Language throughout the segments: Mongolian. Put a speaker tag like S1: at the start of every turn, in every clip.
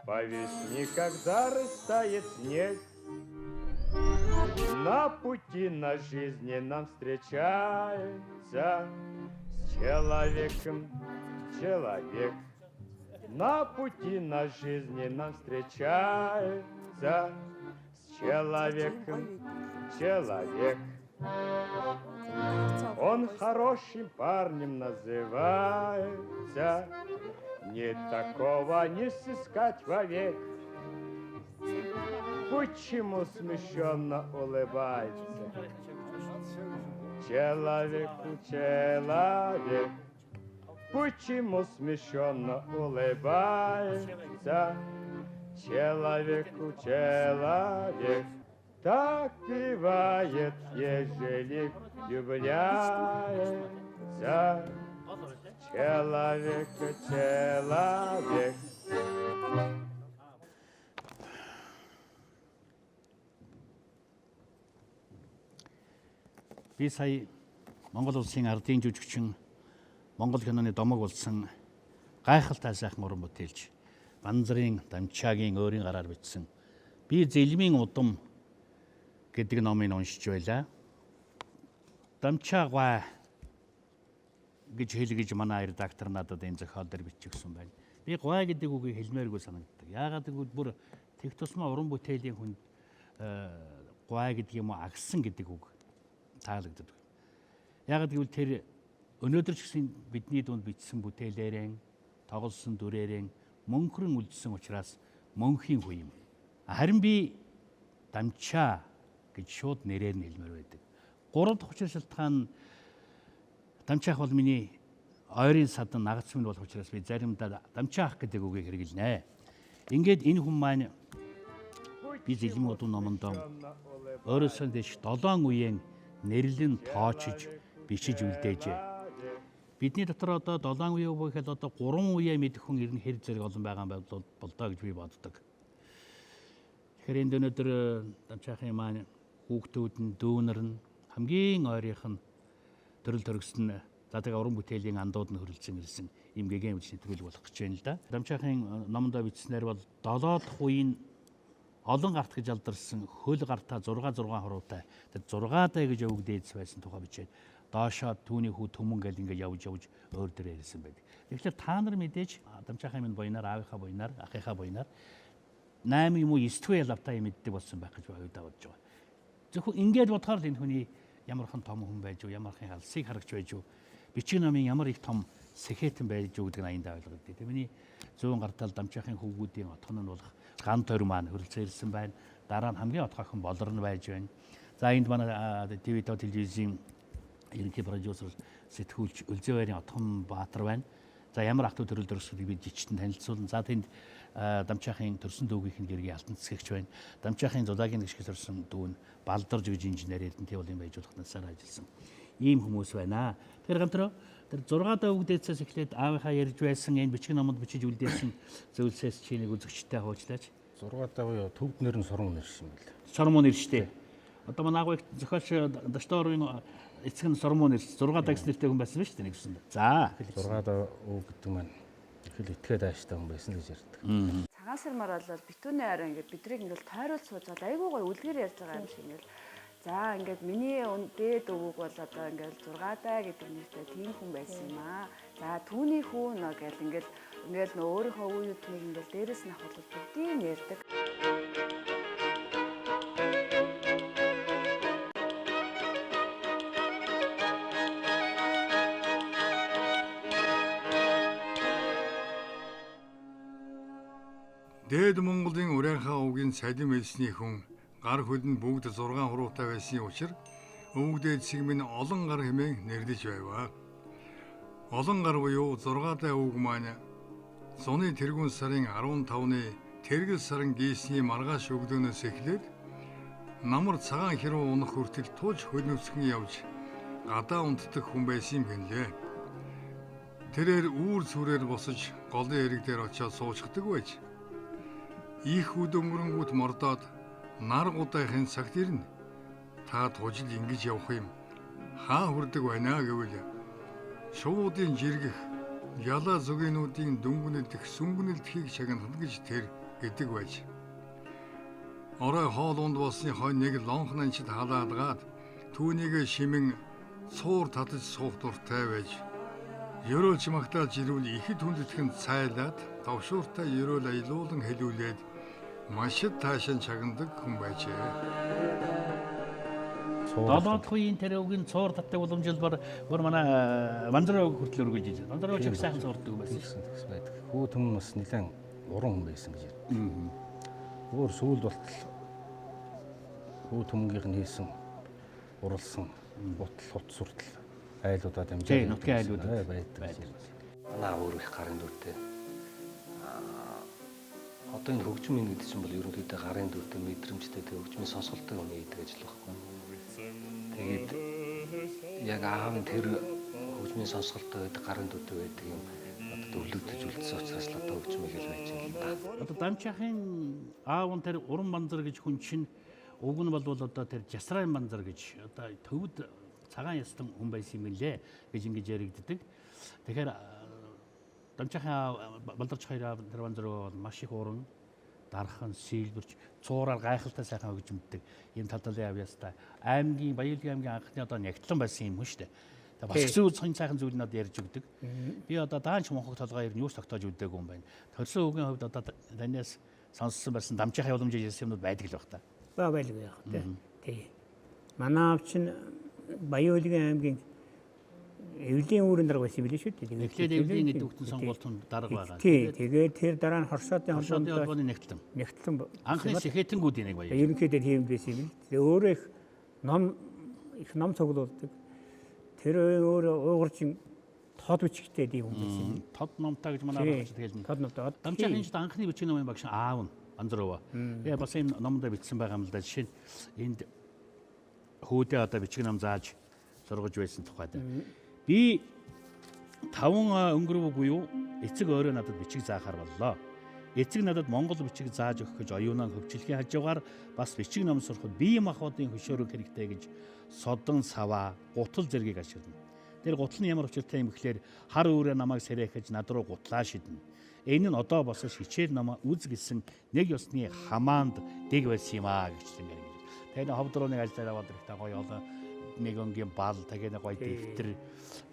S1: По весне, когда растает снег, на пути на жизни нам встречается с человеком человек. На пути на жизни нам встречается с человеком человек. Он хорошим парнем называется, не такого не сыскать вовек. Почему смущенно улыбается человеку человек? Почему смущенно улыбается человеку человек? Так бывает, ежели влюбляется человек человек.
S2: Би сая Монгол улсын ардын жүжигчин, Монгол киноны домог болсон гайхалтай сайхан уран бүтээлч Банзрын Дамчаагийн өөрийн гараар бичсэн "Би зэлмийн удам" гэдэг номыг уншиж байлаа. Дамчаа гуай гэж хэлгэж манай редактор надад энэ зохиол дээр бичигсэн байна. Би гуай гэдэг үгийг хэлмээргүй санагддаг. Яагаад гэвэл бүр тэг тусмаа уран бүтээлийн хүнд гуай гэдэг юм уу агсан гэдэг үг таалагддаг. Яагаад гэвэл тэр өнөөдөр ч гэсэн бидний дунд бичсэн бүтээлээрэн, тоглосон дүрээрэн мөнхрөн үлдсэн учраас мөнхийн хүү юм. Харин би Дамчаа гэж шууд нэрээр нь хэлмээр байдаг. Гурав дахь учир шалтгаан нь Дамчаах бол миний ойрын садан нагац минь болох учраас би заримдаа Дамчаах гэдэг үгийг хэрэглэнэ. Ингээд энэ хүн маань би зэлмийн удам номондоо өөрөөсөө дэш 7 үеийн нэрлэн тоочж бичиж үлдээжээ. Бидний дотор одоо 7 үе гэхэд одоо 3 үе мэдэх хүн ер нь хэр зэрэг олон байгаа юм бол доо гэж би боддог. Тэгэхээр энд өнөөдөр Дамчаахын маань хүүхдүүд нь, дүүнер нь, хамгийн ойрынх нь төрөл төрөксөн нь, за тэгээ уран бүтээлийн андууд нь хөрөлдсөн ирсэн ийм гэгээн үжиг нэвтрүүлэг болох гэж байна л да. Дамчаахын номондоо бичснээр бол 7 дахь үеийн олон гарт гэж алдарсан хөл гартаа 6 6 хуруутай тэр 6 дай гэж өвгдээц байсан тухай бичээд доошоо түүний хүү түмэн гэл ингээд явж явж өөр дээр ярьсан байдаг. Тэгэхээр та нар мэдээж Дамчаахын минь буйнаар, аавынхаа буйнаар, ахынхаа буйнаар 8 юм уу 9 дэх ялавтаа юм мэддэг болсон байх гэж хоёудаа бодож байгаа. Зөвхөн ингээд бодохоор л энэ хүний ямархан том хүн байж уу, ямархан алсыг харагч байж уу, бичиг номын ямар их том сэхэтэн байж уу гэдэг нь аяндаа ойлгогдъё. Тэгээ миний зүүн гартал Дамчаахын хөвгүүдийн отхон нь болох ган тойр маань хөрөлцөн ирсэн байна. Дараа нь хамгийн отхоохон болор нь байж байна. За энд манай ТV5 телевизийн ерөнхий продюсер сэтгүүлч Өлзөө байрын отхон Баатар байна. За ямар ах トゥ төрөл дөрсгөлийг би жичтэн танилцуулна. За тэнд Дамчаахын төрсөн дүүгийнх нь гэргийн алтан цэцгэгч байна. Дамчаахын зулагийн гიშгээс төрсөн дүү нь Балдарж гэж инженер Эрдэнэ уулын баяжуулах насаар ажилласан. Ийм хүмүүс байна. Тэгэхээр гамтраа тэр 6 даа үгдээцээс эхлээд аавынхаа ярьж байсан энэ бичиг номонд бичиж үлдээсэн зүйлсээс чи нэг үзэгчтэй хуучлаач.
S3: 6 даа төвд нэр нь Сормон нэр шин байл.
S2: Сормон нэр штэ. Одоо манай агуу зохиолч Дашторын эцэг нь Сормон нэр 6 даа гэсэн нэртэй хүн байсан шүү дээ нэгсэн. За.
S3: 6 даа үг гэдэг маань их л итгээд ааштай хүн байсан гэж ярьдаг.
S4: Цагаан сармаар бол битүүний арай ингээд бидрийг ингээд тойруулж сууж байгаа айгүй гоё үлгэр ярьж байгаа юм шиг ингээд. За ингээд миний дээд өвөг бол одоо ингээд 6 даа гэдэг нэртэй тийм хүн байсан юм аа. За түүний хүү нөө гэл ингээд ингээд нөө өөрийнхөө үе үднийг ингээд дээрэс нь авах бол бүгдийг ярьдаг.
S5: Дээд Монголын Урянхай овгийн цалин элсний хүн гар хөл нь бүгд 6 хуруутай байсан учраас өвөг дээдсийг минь олон гар хэмээн нэрлэж байваа. Олон гар буюу 6 дай өвөг маань зуны тэргүүн сарын 15-ны тэргэл сарын гийсний маргааш өглөөнөөс эхлээд намар цагаан хэрүү унах хүртэл тууж хөлнөцгөн явж гадаа унтдаг хүн байсан юм гэнлээ. Тэрээр үүр сүрээр босож голын эрэг дээр очиод суучдаг байж их үд өнгөрөнгүүт мордоод нар гудайхын цагт ирнэ. Та тужил ингэж явах юм хаа хүрдэг байна гэвэл шуудын жиргэх ялаа зүгийнүүдийн дүнгүнэлдэх сүнгүнэлдэхийг шагнахна гэж тэр гэдэг байж. Орой хоол унд болсны хойно нэг лонх нанчид халаалгаад түүнийг шимэн цуур татаж суух дуртай байж. Ерөөлч магтаалж ирвэл ихэд хүндэтгэн цайлаад товшууртай ерөөл аялуулан хэлүүлээд маш таашин чагнадаг хүн байжээ.
S2: Долоод үеийн тэр үгийн цуур татдаг уламжлалбар бүр манай Манзар өг хүртэл өргөж ирсэн. Манзар өг их сайхан цуурдаг байсан шээ.
S3: Тэгсэн байдаг. Хүү түмэн бас нэлээд уран хүн байсан гэж ярьдаг. Өөр сүүлд болтол хүү түмгийнх нь хийсэн уралсан бутал хутас хүртэл айлуудаа дамжаад
S2: Тийм, нутгийн айлуудад
S3: байдаг.
S6: Манай аав өөр их гарын дүртэй. Одоо энэ хөгжим ин гэдэг чинь бол ерөнхийдөө гарын дүртэй мэдрэмжтэй тэг хөгжмийн сонсголтой хүний хийдэг ажил байхгүй. Тэгээд яг аавын тэр хөгжмийн сонсголтой байдаг гарын дүртэй байдаг юм одоо өвлөгдөж үлдсэн учраас л одоо хөгжим хэл байж байгаа юм да.
S2: Одоо Дамчахын аав нь тэр уран банзар гэж хүн чинь уг нь бол одоо тэр Жасрайн банзар гэж одоо төвд цагаан ястан хүн байсан юм лээ гэж ингэж яригддаг. Тэгэхээр Дамчахын аав Балдарч хоёр аав тэр банзар бол маш их уран дархан сэлбэрч цуураар гайхалтай сайхан хөгжимддөг ийм талдалын авьяастай аймгийн Баялгийн аймгийн анхны одоо нягтлан байсан юм шүү дээ. Тэгээ бас зүйл сонь сайхан зүйл надад ярьж өгдөг. Би одоо даанч мунхаг толгой ер нь юус тогтоож үдээгүй юм байна. Төрсөн өвгийн хувьд одоо танаас сонссон байсан дамжихын уламжийг ярьсан юмнууд байдаг л баг та.
S7: Ба байлгүй яах вэ? Тий. Манай аав чинь Баян аймгийн Эвлийн үүрэн дарга байсан юм билээ шүү дээ.
S2: Эхлээд Эвлийн гэдэг үгтэн сонгуульд дарга байгаа.
S7: Тий. Тэгээд тэр дараа нь Хоршоодын
S2: холбооны холбооны нэгтлэн.
S7: Нэгтлэн.
S2: Анхны сэхэтэнгүүдийн нэг баяр.
S7: Ерөнхийдөө тийм байсан юм л. Тэгээ өөрөө их ном цуглуулдаг. Тэр өөрөө уугарчин тод бичгтэй тийм хүн байсан юм.
S2: Тод номтой гэж манай багш хэлнэ.
S7: Тод номтой.
S2: Дамжаахын ч анхны бичиг номын багш аав нь Банзарова. Тэгээ бас энэ номдоо бичсэн байгаа юм л да. Жишээ нь энд хүүдээ одоо бичиг ном зааж сургаж байсан тухайд. Би 5 өнгөрөв буюу эцэг өөрөө надад бичиг заахаар боллоо. Эцэг надад монгол бичиг зааж өгөх гэж оюунаа хөвчлөхийн хажуугаар бас бичиг ном сурахад бие махбодын хөшөөрөг хэрэгтэй гэж содон саваа гутал зэргийг ашиглана. Тэр гутал нь ямар учиртай юм гэхлээр хар үүрээ намайг сэрэхэж над руу гутлаа шиднэ. Энэ нь одоо босож хичээл намаа үз гэсэн нэг ёсны хамаанд дэг байсан юм аа гэж ингээд ингэж. Тэгээ ховд руу нэг ажлаар аваад ирэхдээ гоё олон нэг өнгийн бал тэгээ нэг гоё дэвтэр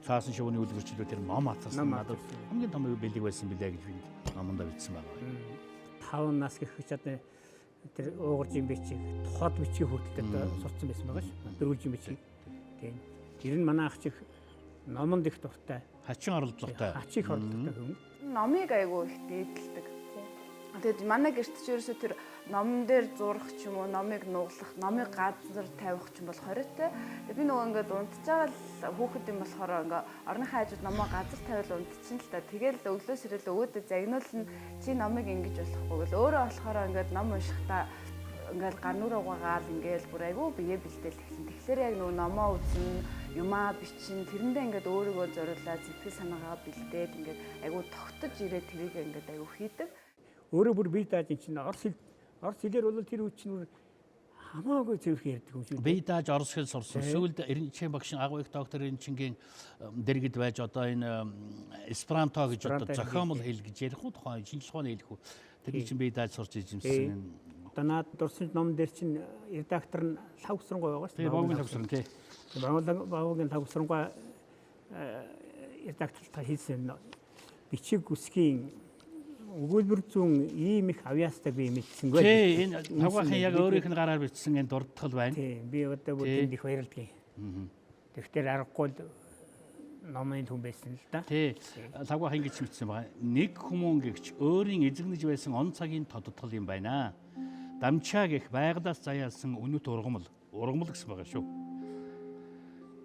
S2: цаасан шувууны үлгэрчлүү тэр ном атарсан надад хамгийн том бэлэг байсан билээ гэж би номондоо бичсэн байгаа.
S7: 5 нас гэх одоо тэр уугаржин бичиг, тод бичгийг хүртэл одоо сурцсан байсан байгаа ш. Дөрвөлжин бичиг. Тийм. Тэр нь манай ах чих номонд их дуртай.
S2: Хачин оролдлоготой.
S7: Хачин их оролдлоготой хүн.
S4: Номыг айгүй их дээдэлдэг. Тэгээд манай гэрт ч ерөөсөө тэр номон дээр зурах ч юм уу, номыг нуглах, номыг газар тавих ч юм бол хориотой. Тэгээд би нөгөө ингээд унтж байгаа л хүүхэд юм болохоор ингээ орныхаа хажууд номоо газар тавиал унтчихин л та. Тэгэл өглөөс ирэл өвөөдөө загнуулна, чи номыг ингэж болохгүй гэл. Өөрөө болохоор ингээд ном уншихдаа ингээл гар нүрээ угаагаал ингээл бүр айгүй бие бэлдээл эхлэн. Тэгэхээр яг нөгөө номоо үзэн, юмаа бичин, тэрэндээ ингээд өөрийгөө зориулаад сэтгэл санаагаа бэлдээд ингээд айгүй тогтож ирээд тэрийг ингээд айгүй хийдэг.
S7: Өөрөө бүр бие дааж ин чинь орос хэл орос хэлээр бол тэр үе чинь хамаагүй цэвэрхэн ярьдаг юм шиг.
S2: Бие дааж орос хэл сурсан. Сүүлд Эренчийн багш агуу их доктор Эренчингийн дэргэд байж одоо энэ эсперанто гэж одоо зохиомл хэл гэж ярих уу тухайн шинжлэх ухааны хэлэх үү. Тэр чинь бие дааж сурч ижимсэн.
S7: Одоо наад дурсан ном дээр чинь редактор нь Лхагвсрангуй байгаа шүү
S2: дээ. Бовгийн Лхагвсран тий.
S7: Бовгийн Лхагвсрангуй редакторлолтоо хийсэн бичиг үсгийн өгүүлбэр зүүн ийм их авьяастай би мэдсэнгүй.
S2: Тий, энэ Лхагвахын яг өөрийнх нь гараар бичсэн энэ дурдтал байна.
S7: Тий, би одоо бүр тэнд их баярлдаг. Тэгэхээр аргагүй л номын хүн байсан л да.
S2: Тий, Лхагвах ингэж бичсэн байгаа. Нэг хүмүүн гэгч өөрийн эзэгнэж байсан он цагийн тодтол юм байна. Дамчаа гэх байгалаас заяасан үнэт ургамал, ургамал гэсэн байгаа шүү.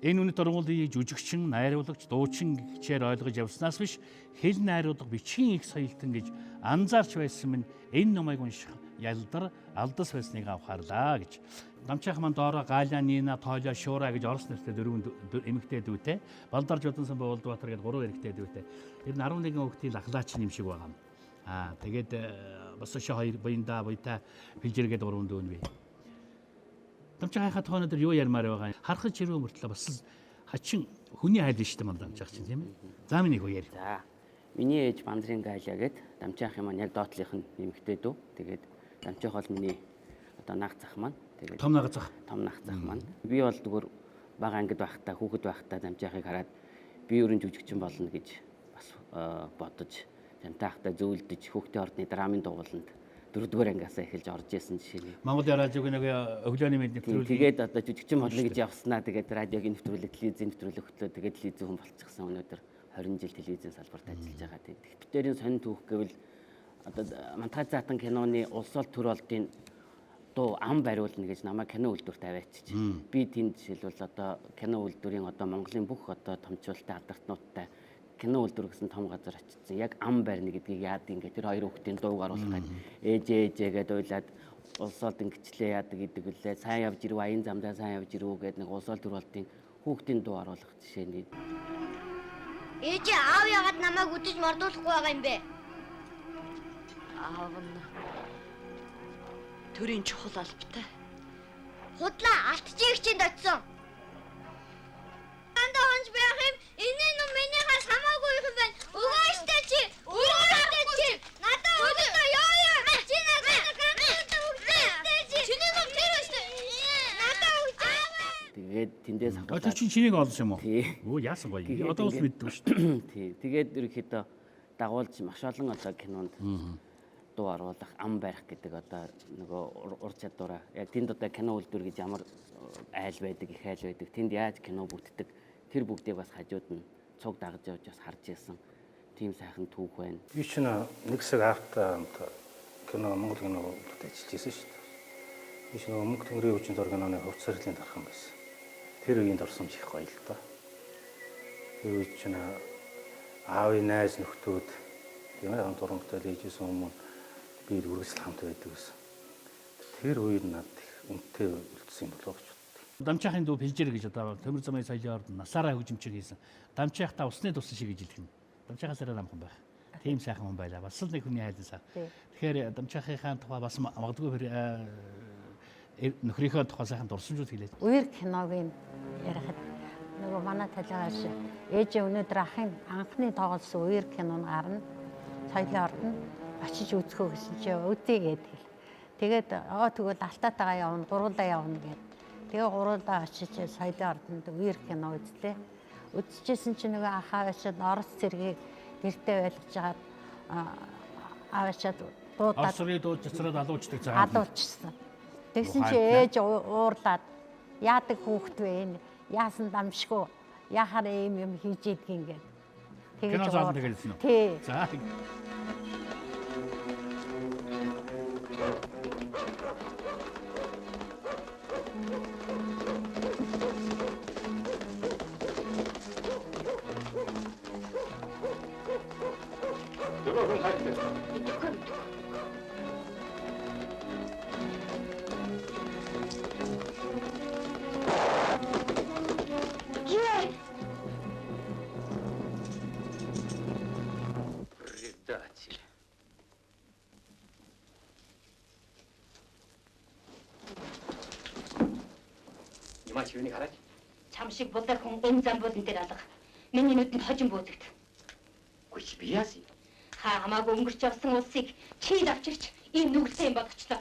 S2: Энэ үнэт ургамлыг жүжигчин, найруулагч, дуучин гэгчээр ойлгож явснаас биш хэл найруулга бичгийн их соёлтон гэж анзаарч байсан минь энэ номыг унших ялдар алдас байсныг авахарлаа гэж. Дамчаах маань доороо Галя, Нина, Тоолё, Шуура гэж орос нэртэй дөрвөн эмэгтэй дүүтэй. Балдарж Удансан Болдбаатар гэдэг гурван эрэгтэй дүүтэй. Тэр нь 11 хүүхдийн лахлаач юм шиг байгаа юм. Аа тэгээд бас өшөө хоёр буянда буйта Пилжэр гэдэг гурван дүү нь бий. Дамчаах хайхаа тухайн өдөр юу ярмаар байгаа юм? Харахад чирүү мөртлөө бас хачин хүний айл шүү дээ ман дамчаах чинь тийм ээ. За миний хүү яри.
S8: За. Миний ээж Бандрын Галя гээд Дамчаахын маань яг доотлынх нь нэмэгтэй дүү. Тэгээд Дамчаах бол миний одоо наг зах маань. Тэгээд
S2: Том наг зах.
S8: Том наг зах маань. Би бол зүгээр бага ангид байхдаа, хүүхэд байхдаа Дамчаахыг хараад би өрн жүжигчин болно гэж бас бодож Дамтаахтай зөөлдөж хүүхдийн ордны драмын дугууланд дөрөвдүгээр ангиасаа эхэлж орж исэн жишээ нь.
S2: Монгол радиогийн нэг өглөөний мэд нэвтрүүлэг.
S8: Тэгээд одоо жүжигчин болно гэж явснаа. Тэгээд радиогийн нэвтрүүлэг, телевизийн нэвтрүүлэг хөтлөө. Тэгээд телевизэн хүн болчихсон. Өнөөдөр 20 жил телевизийн салбарт ажиллаж байгаа. Тэгээд битэрийн сонин түүх гэвэл одоо Мантгай заатан киноны улс ол төр олдын дуу ам бариулна гэж намайг кино үйлдвэрт аваачиж. Би тэнд жишээлбэл одоо кино үйлдвэрийн одоо Монголын бүх одоо томчуултай алдартнуудтай кино үйлдвэр гэсэн том газар очсон. Яг ам барина гэдгийг яад ингээ тэр хоёр хүүхдийн дууг оруулах гээд ээжээ ээжээ гэдээ уйлаад улсоолд ингэчлээ яадаг гэдэг үлээ. Сайн явж ирв, аян замдаа сайн явж ирв гэдэг нэг улсоол төр болдын хүүхдийн дуу оруулах жишээний.
S9: Ээжээ, аав яагаад намайг үдэж мордуулахгүй байгаа юм бэ?
S10: Аав нь төрийн чухал албатай.
S9: Худлаа алтчийн очсон. Дандаа хонж байх юм. Энэ нүм минийхээс хамаагүй юм байна. Өгөөжтэй чи. Өгөөжтэй чи. Надад өгөөжтэй яа яа. Чи надад ганцхан өгөөжтэй чи. Чиний нүм тэр өстэй. Надад өгч.
S8: Тэгээд тэндээс
S2: авах. Тэр чинь чинийг олсон юм уу?
S8: Тий.
S2: Өө яасан гоё. Одоо бас мэддэг шүү дээ.
S8: Тий. Тэгээд ерөнхийдөө дагуулж маш олон одоо кинонд дуу оруулах, ам барих гэдэг одоо нөгөө ур чадвараа. Яг тэнд одоо кино үйлдвэр гэж ямар айл байдаг, их айл байдаг. Тэнд яаж кино бүтдэг тэр бүгдийг бас хажууд нь цуг дагаж явж бас харж ирсэн. Тийм сайхан түүх байна.
S3: Би чинь нэг хэсэг аавтай хамт кино Монгол кино үйлдвэрт ажиллаж байсан шүү дээ. Би чинь нөгөө мөнгө төгрөгийн хүчин зур киноны хувьд сарлын дархан байсан. Тэр үеийн дурсамж их гоё л доо. Тэр үед чинь аавын найз нөхдүүд тийм ээ хамт уран бүтээл хийж исэн хүмүүс би үргэлжил хамт байдаг гэсэн. Тэр үед надад их үнэтэй үлдсэн юм болоо гэж боддог.
S2: Дамчаахын дүү Пилжэр гэж одоо төмөр замын соёлын орд насаараа хөгжимчиг хийсэн. Дамчаах та усны тусан шиг гэж хэлэх юм. Дамчаахаас арай намхан байх. Тийм сайхан хүн байлаа. Бас л нэг хүний хайлан сар. Тэгэхээр Дамчаахынхаа тухай бас магадгүй нөхрийнхөө тухай сайхан дурсамжууд хэлээд.
S11: Үер киног нь ярихад нөгөө манай талигааш ээжээ өнөөдөр ахын анхны тоглосон үер кино нь гарна. Соёлын ордонд очиж үзэхөө гэсэн чи үзье гэдэг. Тэгээд тэгвэл алтаатайгаа явна, гуруулаа явна гэд. Тэгээ гуруулаа очиж соёлын ордонд үер кино үзлээ. Үзчихсэн чи нөгөө ах аавчаад Орос цэргийг гэртээ байлгаж хагаад аавчаад дуудаад
S2: Орос цэргийг дуудаж цацраад алуучдаг цагаан.
S11: Алуучсан. Тэгсэн чи ээж уурлаад яадаг хүүхэд вэ энэ? Яасан дамшгүй? Яхаар ийм юм хийж идгийг ингээд.
S2: Кино зааланд хэлсэн үү?
S11: Тий.
S2: За.
S6: Предатель.
S12: Ямаач юуны хараач?
S13: Чам шиг булар хүн энэ зам буудан дээр алга. Миний нүдэнд хожим буудагд.
S12: Үгүй чи би яасан юм?
S13: Хаа хамаагүй өнгөрч явсан улсыг чи л авчирч ийм нүгэлтэй юм болгочлоо.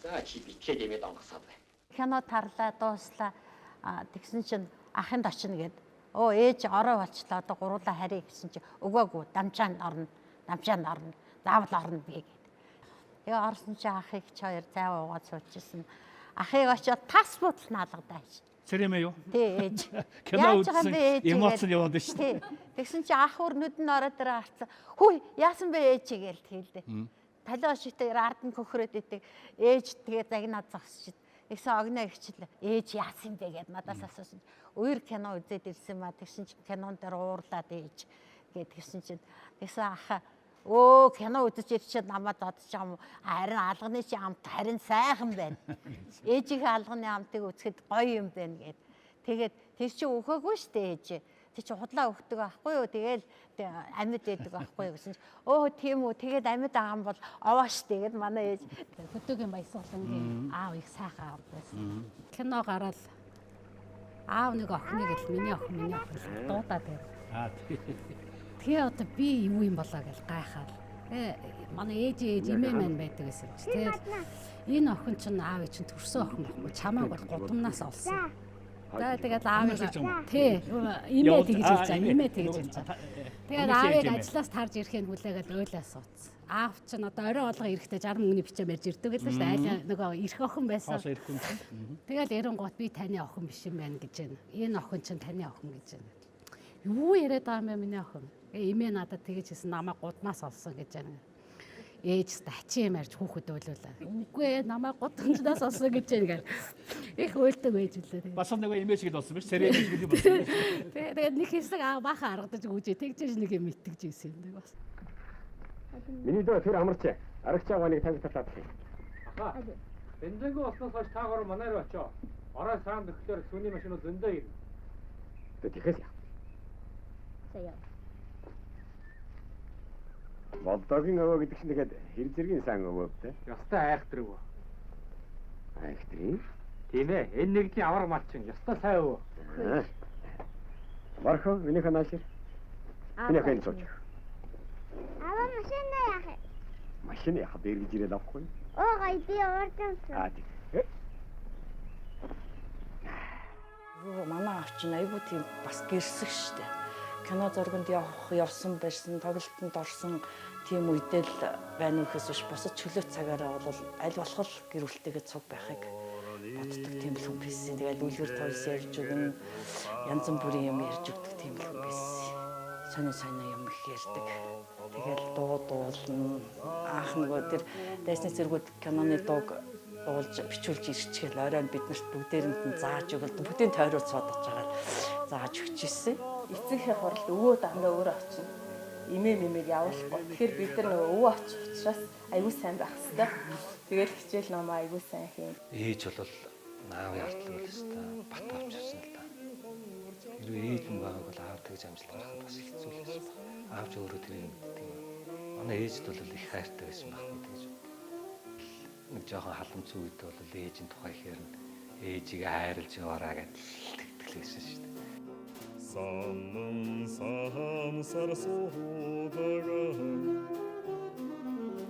S12: За чи битлээ дэмээд онгосоод бай.
S11: Кино тарлаа, дууслаа. Тэгсэн чинь ахынд очино гэд. Өө ээж орой болчлоо одоо гуруулаа харъя гэсэн чи өгөөгүй дамчаанд орно. Дамчаанд орно. Заавал орно би гэд. Тэгээ орсон чи ахыг чи хоёр зай уугаад суучсан. Ахыг очиод тас буудал наалгадаа хийж.
S2: Цэрэмээ юу?
S11: Тий ээж.
S2: Кино
S11: Яаж байгаа юм
S2: үзсэн
S11: бэ ээж?
S2: эмоц нь яваад байна шүү
S11: дээ. Тэгсэн чи ах өөр нүд нь ороод дээр гарцсан. Хүй яасан бэ ээж гээл хэлдэ. Талио шигтэй ард нь хөхрөөд идэг. Ээж тэгээ загнаад зогсож. Тэгсэн огноо ихчлээ. Ээж яасан бэ гэд надаас асуусан. Үер кино үзээд ирсэн ба тэгсэн чи кинон дээр уурлаад ээж гэд тэгсэн чинь тэгсэн ах өө кино үзэж ирчээд намайг зодож байгаа юм уу? Харин алганы чи амт харин сайхан байна. Ээжийнхээ алганы амтыг үзэхэд гоё юм байна гэд. Тэгээд тэр чи өгөөгүй штэ ээж. Тэр чи худлаа өгдөг байхгүй юу? Тэгэл амьд байдаг байхгүй юу гэсэн чи өө тийм үү тэгээд амьд байгаа юм бол овоо штэ гэд манай ээж.
S14: Хөдөөгийн баясгалангийн аав их сайхан аав байсан. Кино гараад аав нэг охиныг л миний охин дуудаад байв.
S2: Аа тий.
S14: Тэгээ одоо би юу юм болоо гэж гайхаал. Тэгээ манай ээж ээж эмээ маань байдаг гэсэн чи. Тэгэл энэ охин чинь аав чинь төрсөн охин байхгүй. Чамааг бол гудамнаас олсон. За тэгэл аавыг тий эмээ тэгж хэлж байгаа. Эмээ тэгж хэлж байгаа. Тэгээд аавыг ажлаас тарж ирэхийг хүлээгээд уйлаа сууцсан. Аав чинь одоо орой олго ирэхдээ 60 мөнгөний бичээ барьж ирдэг гэлээ шүү дээ. Айл нөгөө ирэх охин байсан. Тэгэл эрэнгуут би таны охин биш юм байна гэж байна. Энэ охин чинь таны охин гэж байна. Юу яриад байгаа юм бэ миний охин? Эмээ надад тэгэж хэлсэн намайг гудмаас олсон гэж байна. Ээж тачин юм ярьж хүүхэд уйлуулаа. Үгүй ээ намайг гудамжнаас олсон гэж байна гэл. Их уйлдаг байж үлээ.
S2: Бас нөгөө эмээ шиг л болсон биш сэрээ шиг л болсон.
S14: Тэгээд нэг хэсэг аа баахан аргадаж гүйжээ. Тэгжээж нэг юм итгэж ирсэн юм бас.
S12: Миний дөө тэр амарч. Арагч авааныг 50 талаад хий.
S10: Аха. Бензингүй болсноос хойш та гурав манай руу очоо. Орой саан төхлөөр сүүний машинууд зөндөө ирнэ.
S12: Тэгэхээс яа.
S9: За яа.
S12: Болдогийн өвөө гэдэг чинь тэгэхээр хэр зэргийн сан өвөө вэ?
S10: Ёстой айхтар өвөө.
S12: Айхтрын?
S10: Тийм ээ. Энэ нэгдлийн авар малчин ёстой сайн өвөө.
S12: Бархо минийхээ наашир. Минийхээ энэ сууж.
S9: Аваа машинаа яах вэ?
S12: Машин яхад эргэж ирээд авахгүй.
S9: Оо гай би урдамсан.
S12: Аа тийм.
S15: Манай аав чинь айгүй тийм бас гэрсэг штэ. Кино зурганд явах, явсан байсан, тоглолтод орсон тийм үедээ л байна уу гэхээс биш бусад чөлөө цагаараа бол аль болох гэр бүлтэйгээ цуг байхыг боддог тийм л хүн байсан. Тэгэл үлгэр тойс ярьж өгнө, янз бүрийн юм ярьж өгдөг тийм л хүн байсан. Сонио сонио юм их ярьдаг. Тэгэл дуу дуулна. Анх нөгөө тэр дайсны цэргүүд киноны дууг дуулж бичүүлж ирчихэл оройн биднэрт бүгдээрэнд нь зааж өгөл бүгдийн тойроо цоодож байгаа зааж өгч ирсэн.
S16: Эцэгхээ хуралд өвөө дандаа өөрөө очино. Эмээ мэмийг явуулахгүй. Тэгэхээр бид нар нөгөө өвөө очих учраас аюул сайн байх хэвээр. Тэгэл хичээл номоо аюул сайн хийн.
S6: Ээж бол наавын артлаг бол өстой бат авч ирсэн л да. Хэрвээ ээж нь байгааг бол аав тэгж амжилт гаргахад бас хэцүү л байсан баг. Аав ч өөрөө тэрийг мэддэг юм. Манай ээжд бол их хайртай байсан байх би тэгж. Нэг жоохон халамцсан үед бол ээжийн тухай их ярина. Ээжийг хайрлж яваараа гэдэл тэгтгэл байсан шүү дээ.
S17: Санан самсар суудаган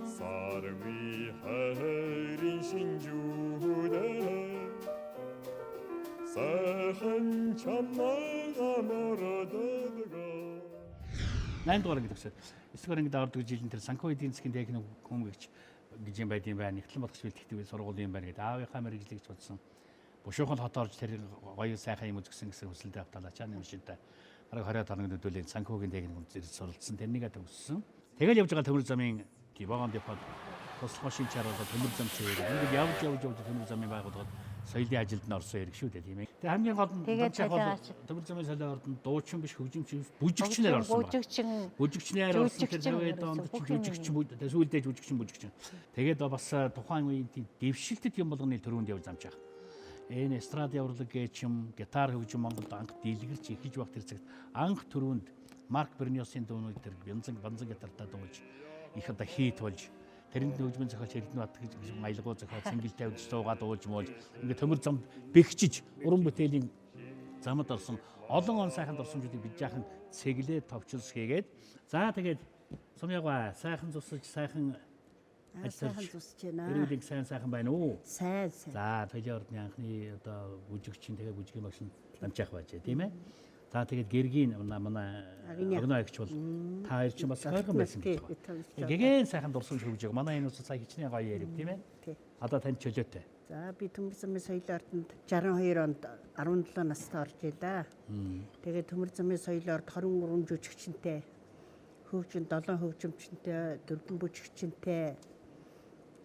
S17: сарви хайрын шинжүүдэ сайхан чамайг амардаг.
S2: 8 дугаар анги төгсөөд 9 дугаар ангид ордог жилийн тэр санхүү эдийн засгийн техник хүмүүгч гэж юм байд юм байна. Нэгтлэн болгоч бэлтгэдэг сургуулийн юм байна гэдэг аавынхаа мэргэжлийг ч бодсон. Бушуухан хот орж тэр гоё сайхан юм үзгсэн гэсэн хүсэлдээ авталаа чааны машинтай. Бараг 20 хоног нүдүүлэн санхүүгийн техник үзэж суралцсан. Тэрнийгээ төгссөн. Тэгэл явж байгаа төмөр замын вагон депот туслах машин чаруулаад төмөр зам чигээр. Ингээд явж явж явж төмөр замын байгууллагад соёлын ажилд нь орсон хэрэг шүү дээ тийм ээ. Тэгээ хамгийн гол нь төмөр замын соёлын ордонд дуучин биш хөгжимчин биш бүжигчнэр орсон байна. Бүжигчнэр орсон тэр 50-аад онд чинь жүжигчин сүүлдээ жүжигчин бүжигчин. Тэгээд бас тухайн үеийн тийм дэвшилтэт юм болгоны төрөнд явж замчаах. Энэ эстрад яварлаг гэж юм гитар хөгжим Монголд анх дэлгэрч эхэлж байх тэр цагт анх төрөнд Марк Берниосын дуунууд тэр янзан банзан гитартаа дуулж их одоо хит болж тэрэнд хөгжмийн зохиолч Эрдэнэбат гэж маялгуу зохиол цэнгэлтэй үдс суугаад дуулж муулж ингээд төмөр зам бэхжиж уран бүтээлийн замд орсон олон он сайхан дурсамжуудыг бид жаахан цэглээ товчлс хийгээд за тэгээд сумьягаа сайхан зусаж сайхан
S18: сайхан зусж байна.
S2: Эрүүлэг сайн сайхан байна уу?
S18: Сайн сайн.
S2: За Толийн ордны анхны одоо бүжигчин тэгээ бүжгийн багш нь дамжаах байжээ тийм ээ. За тэгээд гэргийн манай огноо агч бол та хоёр чинь бас хойгон байсан гэж байна. Гэгэн сайхан дурсамж хөгжөг. Манай энэ ус сая хичнээн гоё ярив тийм ээ. Одоо танд чөлөөтэй.
S18: За би Төмөр замын соёлын ордонд 62 онд 17 настай орж илаа. Тэгээд Төмөр замын соёлын орд 23 жүжигчэнтэй, хөгжин 7 хөгжимчэнтэй, 4 бүжигчэнтэй,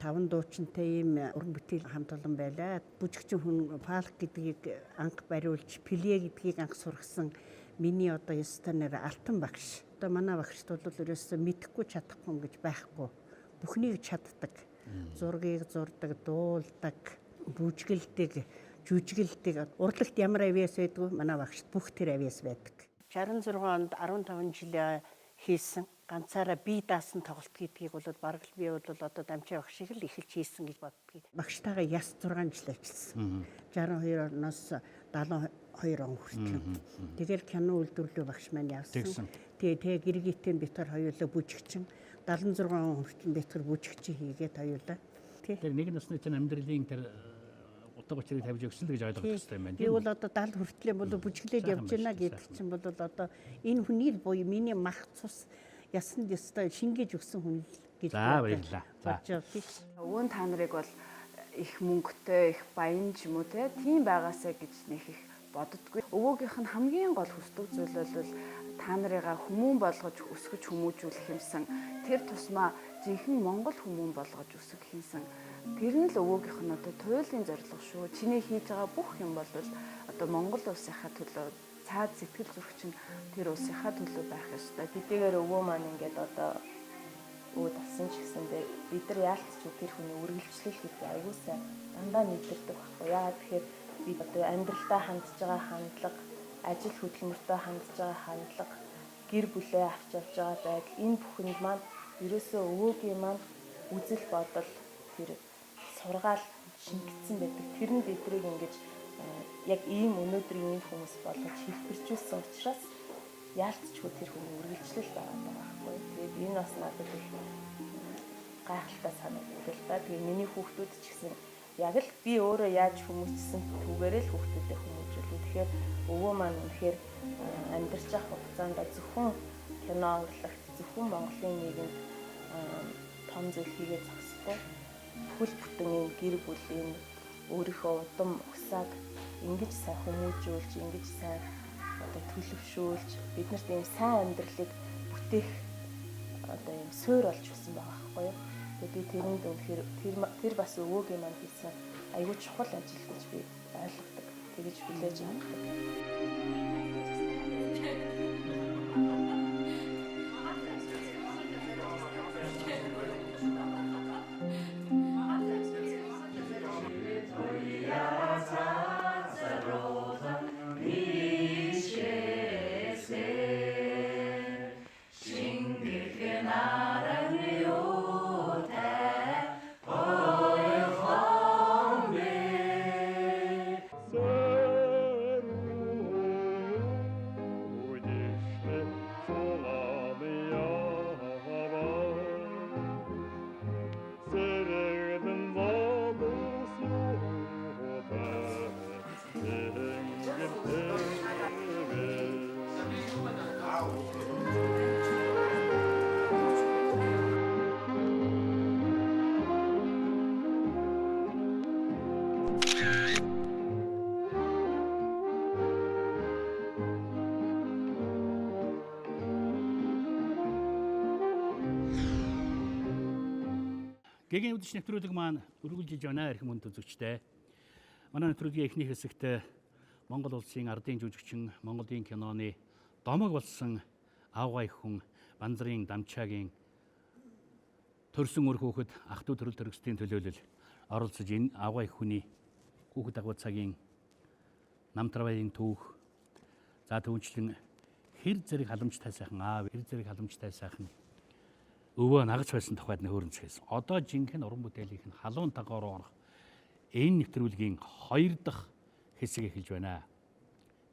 S18: 5 дуучинтай ийм уран бүтээл хамт олон байлаа. Бүжигчин хүн фалк гэдгийг анх бариулж, пле гэдгийг анх сургасан миний одоо ёстой нэр Алтан багш. Одоо манай багшд бол ерөөсөө мэдэхгүй чадахгүй юм гэж байхгүй. Бүхнийг чаддаг. Зургийг зурдаг, дуулдаг, бүжгэлдэг, жүжиглдэг. Урлагт ямар авиас байдгүй манай багшд бүх тэр авиас байдаг. 66 онд 15 жил хийсэн ганцаараа бие даасан тоглолт гэдгийг бол бараг л би бол одоо дамжаа багш шиг л эхэлж хийсэн гэж боддгийг. Багштайгаа яс 6 жил ажилласан. 62 оноос 72 он хүртэл. Тэгэл кино үйлдвэрлэлөө багш маань явсан. Тий, тэгээ гэргийтэй бид нар хоёулаа бүжигчин 76 он хүртэл бид нар бүжигчин хийгээд хоёулаа. Тий.
S2: Тэр нэг насны чинь амьдралын тэр утга учирыг тавьж өгсөн л гэж ойлгох хэрэгтэй юм байна.
S18: Би бол одоо 70 хүртлээ бол бүжиглээд явж байна гэдэг чинь бол одоо энэ хүний л буюу миний мах цус ясанд ёстой шингээж өгсөн хүн л гэж.
S2: За баярлалаа.
S18: За.
S4: Өвөө та нарыг бол их мөнгөтэй, их баян ч юм уу те тийм байгаасаа гэж нэх их боддггүй. Өвөөгийнх нь хамгийн гол хүсдэг зүйл бол та нарыгаа хүмүүн болгож өсгөж хүмүүжүүлэх юмсан тэр тусмаа жинхэнэ монгол хүмүүн болгож өсгөх юмсан тэр нь л өвөөгийнх нь одоо туйлын зорилго шүү. Чиний хийж байгаа бүх юм бол одоо Монгол улсынхаа төлөө цаад сэтгэл зүрх чинь тэр улсынхаа төлөө байх ёстой.
S16: Хэдийгээр өвөө маань ингээд одоо өөд болсон ч гэсэндээ бид нар яалтч тэр хүний үргэлжлэл гэдэг аягүй сайн дандаа мэдэрдэг байхгүй. Яагаад тэгэхээр бид одоо амьдралдаа хандж байгаа хандлага, ажил хөдөлмөртөө хандж байгаа хандлага, гэр бүлээ авч явж байгаа байдал энэ бүхэнд маань ерөөсөө өвөөгийн маань үзэл бодол тэр сургаал шингэцсэн байдаг. Тэр нь бидрийг ингэж яг ийм өнөөдөр ийм хүмүүс болгож хэлбэржүүлсэн учраас яалтчгүй тэр хүний үргэлжлэл байгаа байхгүй. Тэгээд энэ бас надад их гайхалтай санагддаг л да. Тэгээд миний хүүхдүүд ч гэсэн яг л би өөрөө яаж хүмүүжсэн түүгээрээ л хүүхдүүдэд хүмүүжүүлнэ. Тэгэхээр өвөө маань үнэхээр амьдарч явах хугацаанд зөвхөн кино урлагт, зөвхөн Монголын нийгэмд том зүйл хийгээ зогсохгүй. Бүхэл бүтэн энэ гэр бүл энэ өөрийнхөө удам угсааг ингэж сайн хүмүүжүүлж, ингэж сайн одоо төлөвшүүлж биднэрт ийм сайн амьдралыг бүтээх одоо ийм суур болж өгсөн байгаа байхгүй юу. Тэгээд би тэрэнд үнэхээр тэр бас өвөөгийн маань хийсэн аюул чухал ажил гэж би ойлгодог. Тэгэж хүлээж авдаг.
S2: Гэгээн үдшин нэвтрүүлэг маань үргэлжлэж байна эрхэм хүнд үзэгчдээ. Манай нэвтрүүлгийн эхний хэсэгт Монгол улсын ардын жүжигчин, Монголын киноны домог болсон авгай хүн Банзрын Дамчаагийн төрсөн үр хүүхэд ах トゥ төрөл төрөсдийн төлөөлөл оролцож энэ авгай хүний хүүхэд агуу цагийн намтравын түүх за түүнчлэн хэр зэрэг халамжтай сайхан аав, хэр зэрэг халамжтай сайхан өвөө нагаж байсан тухайд нь хөөрөнцгөөсөн. Одоо жинхэнэ уран бүтээлийнх нь халуун дагуу руу орох энэ нэвтрүүлгийн хоёр дахь хэсэг эхэлж байна.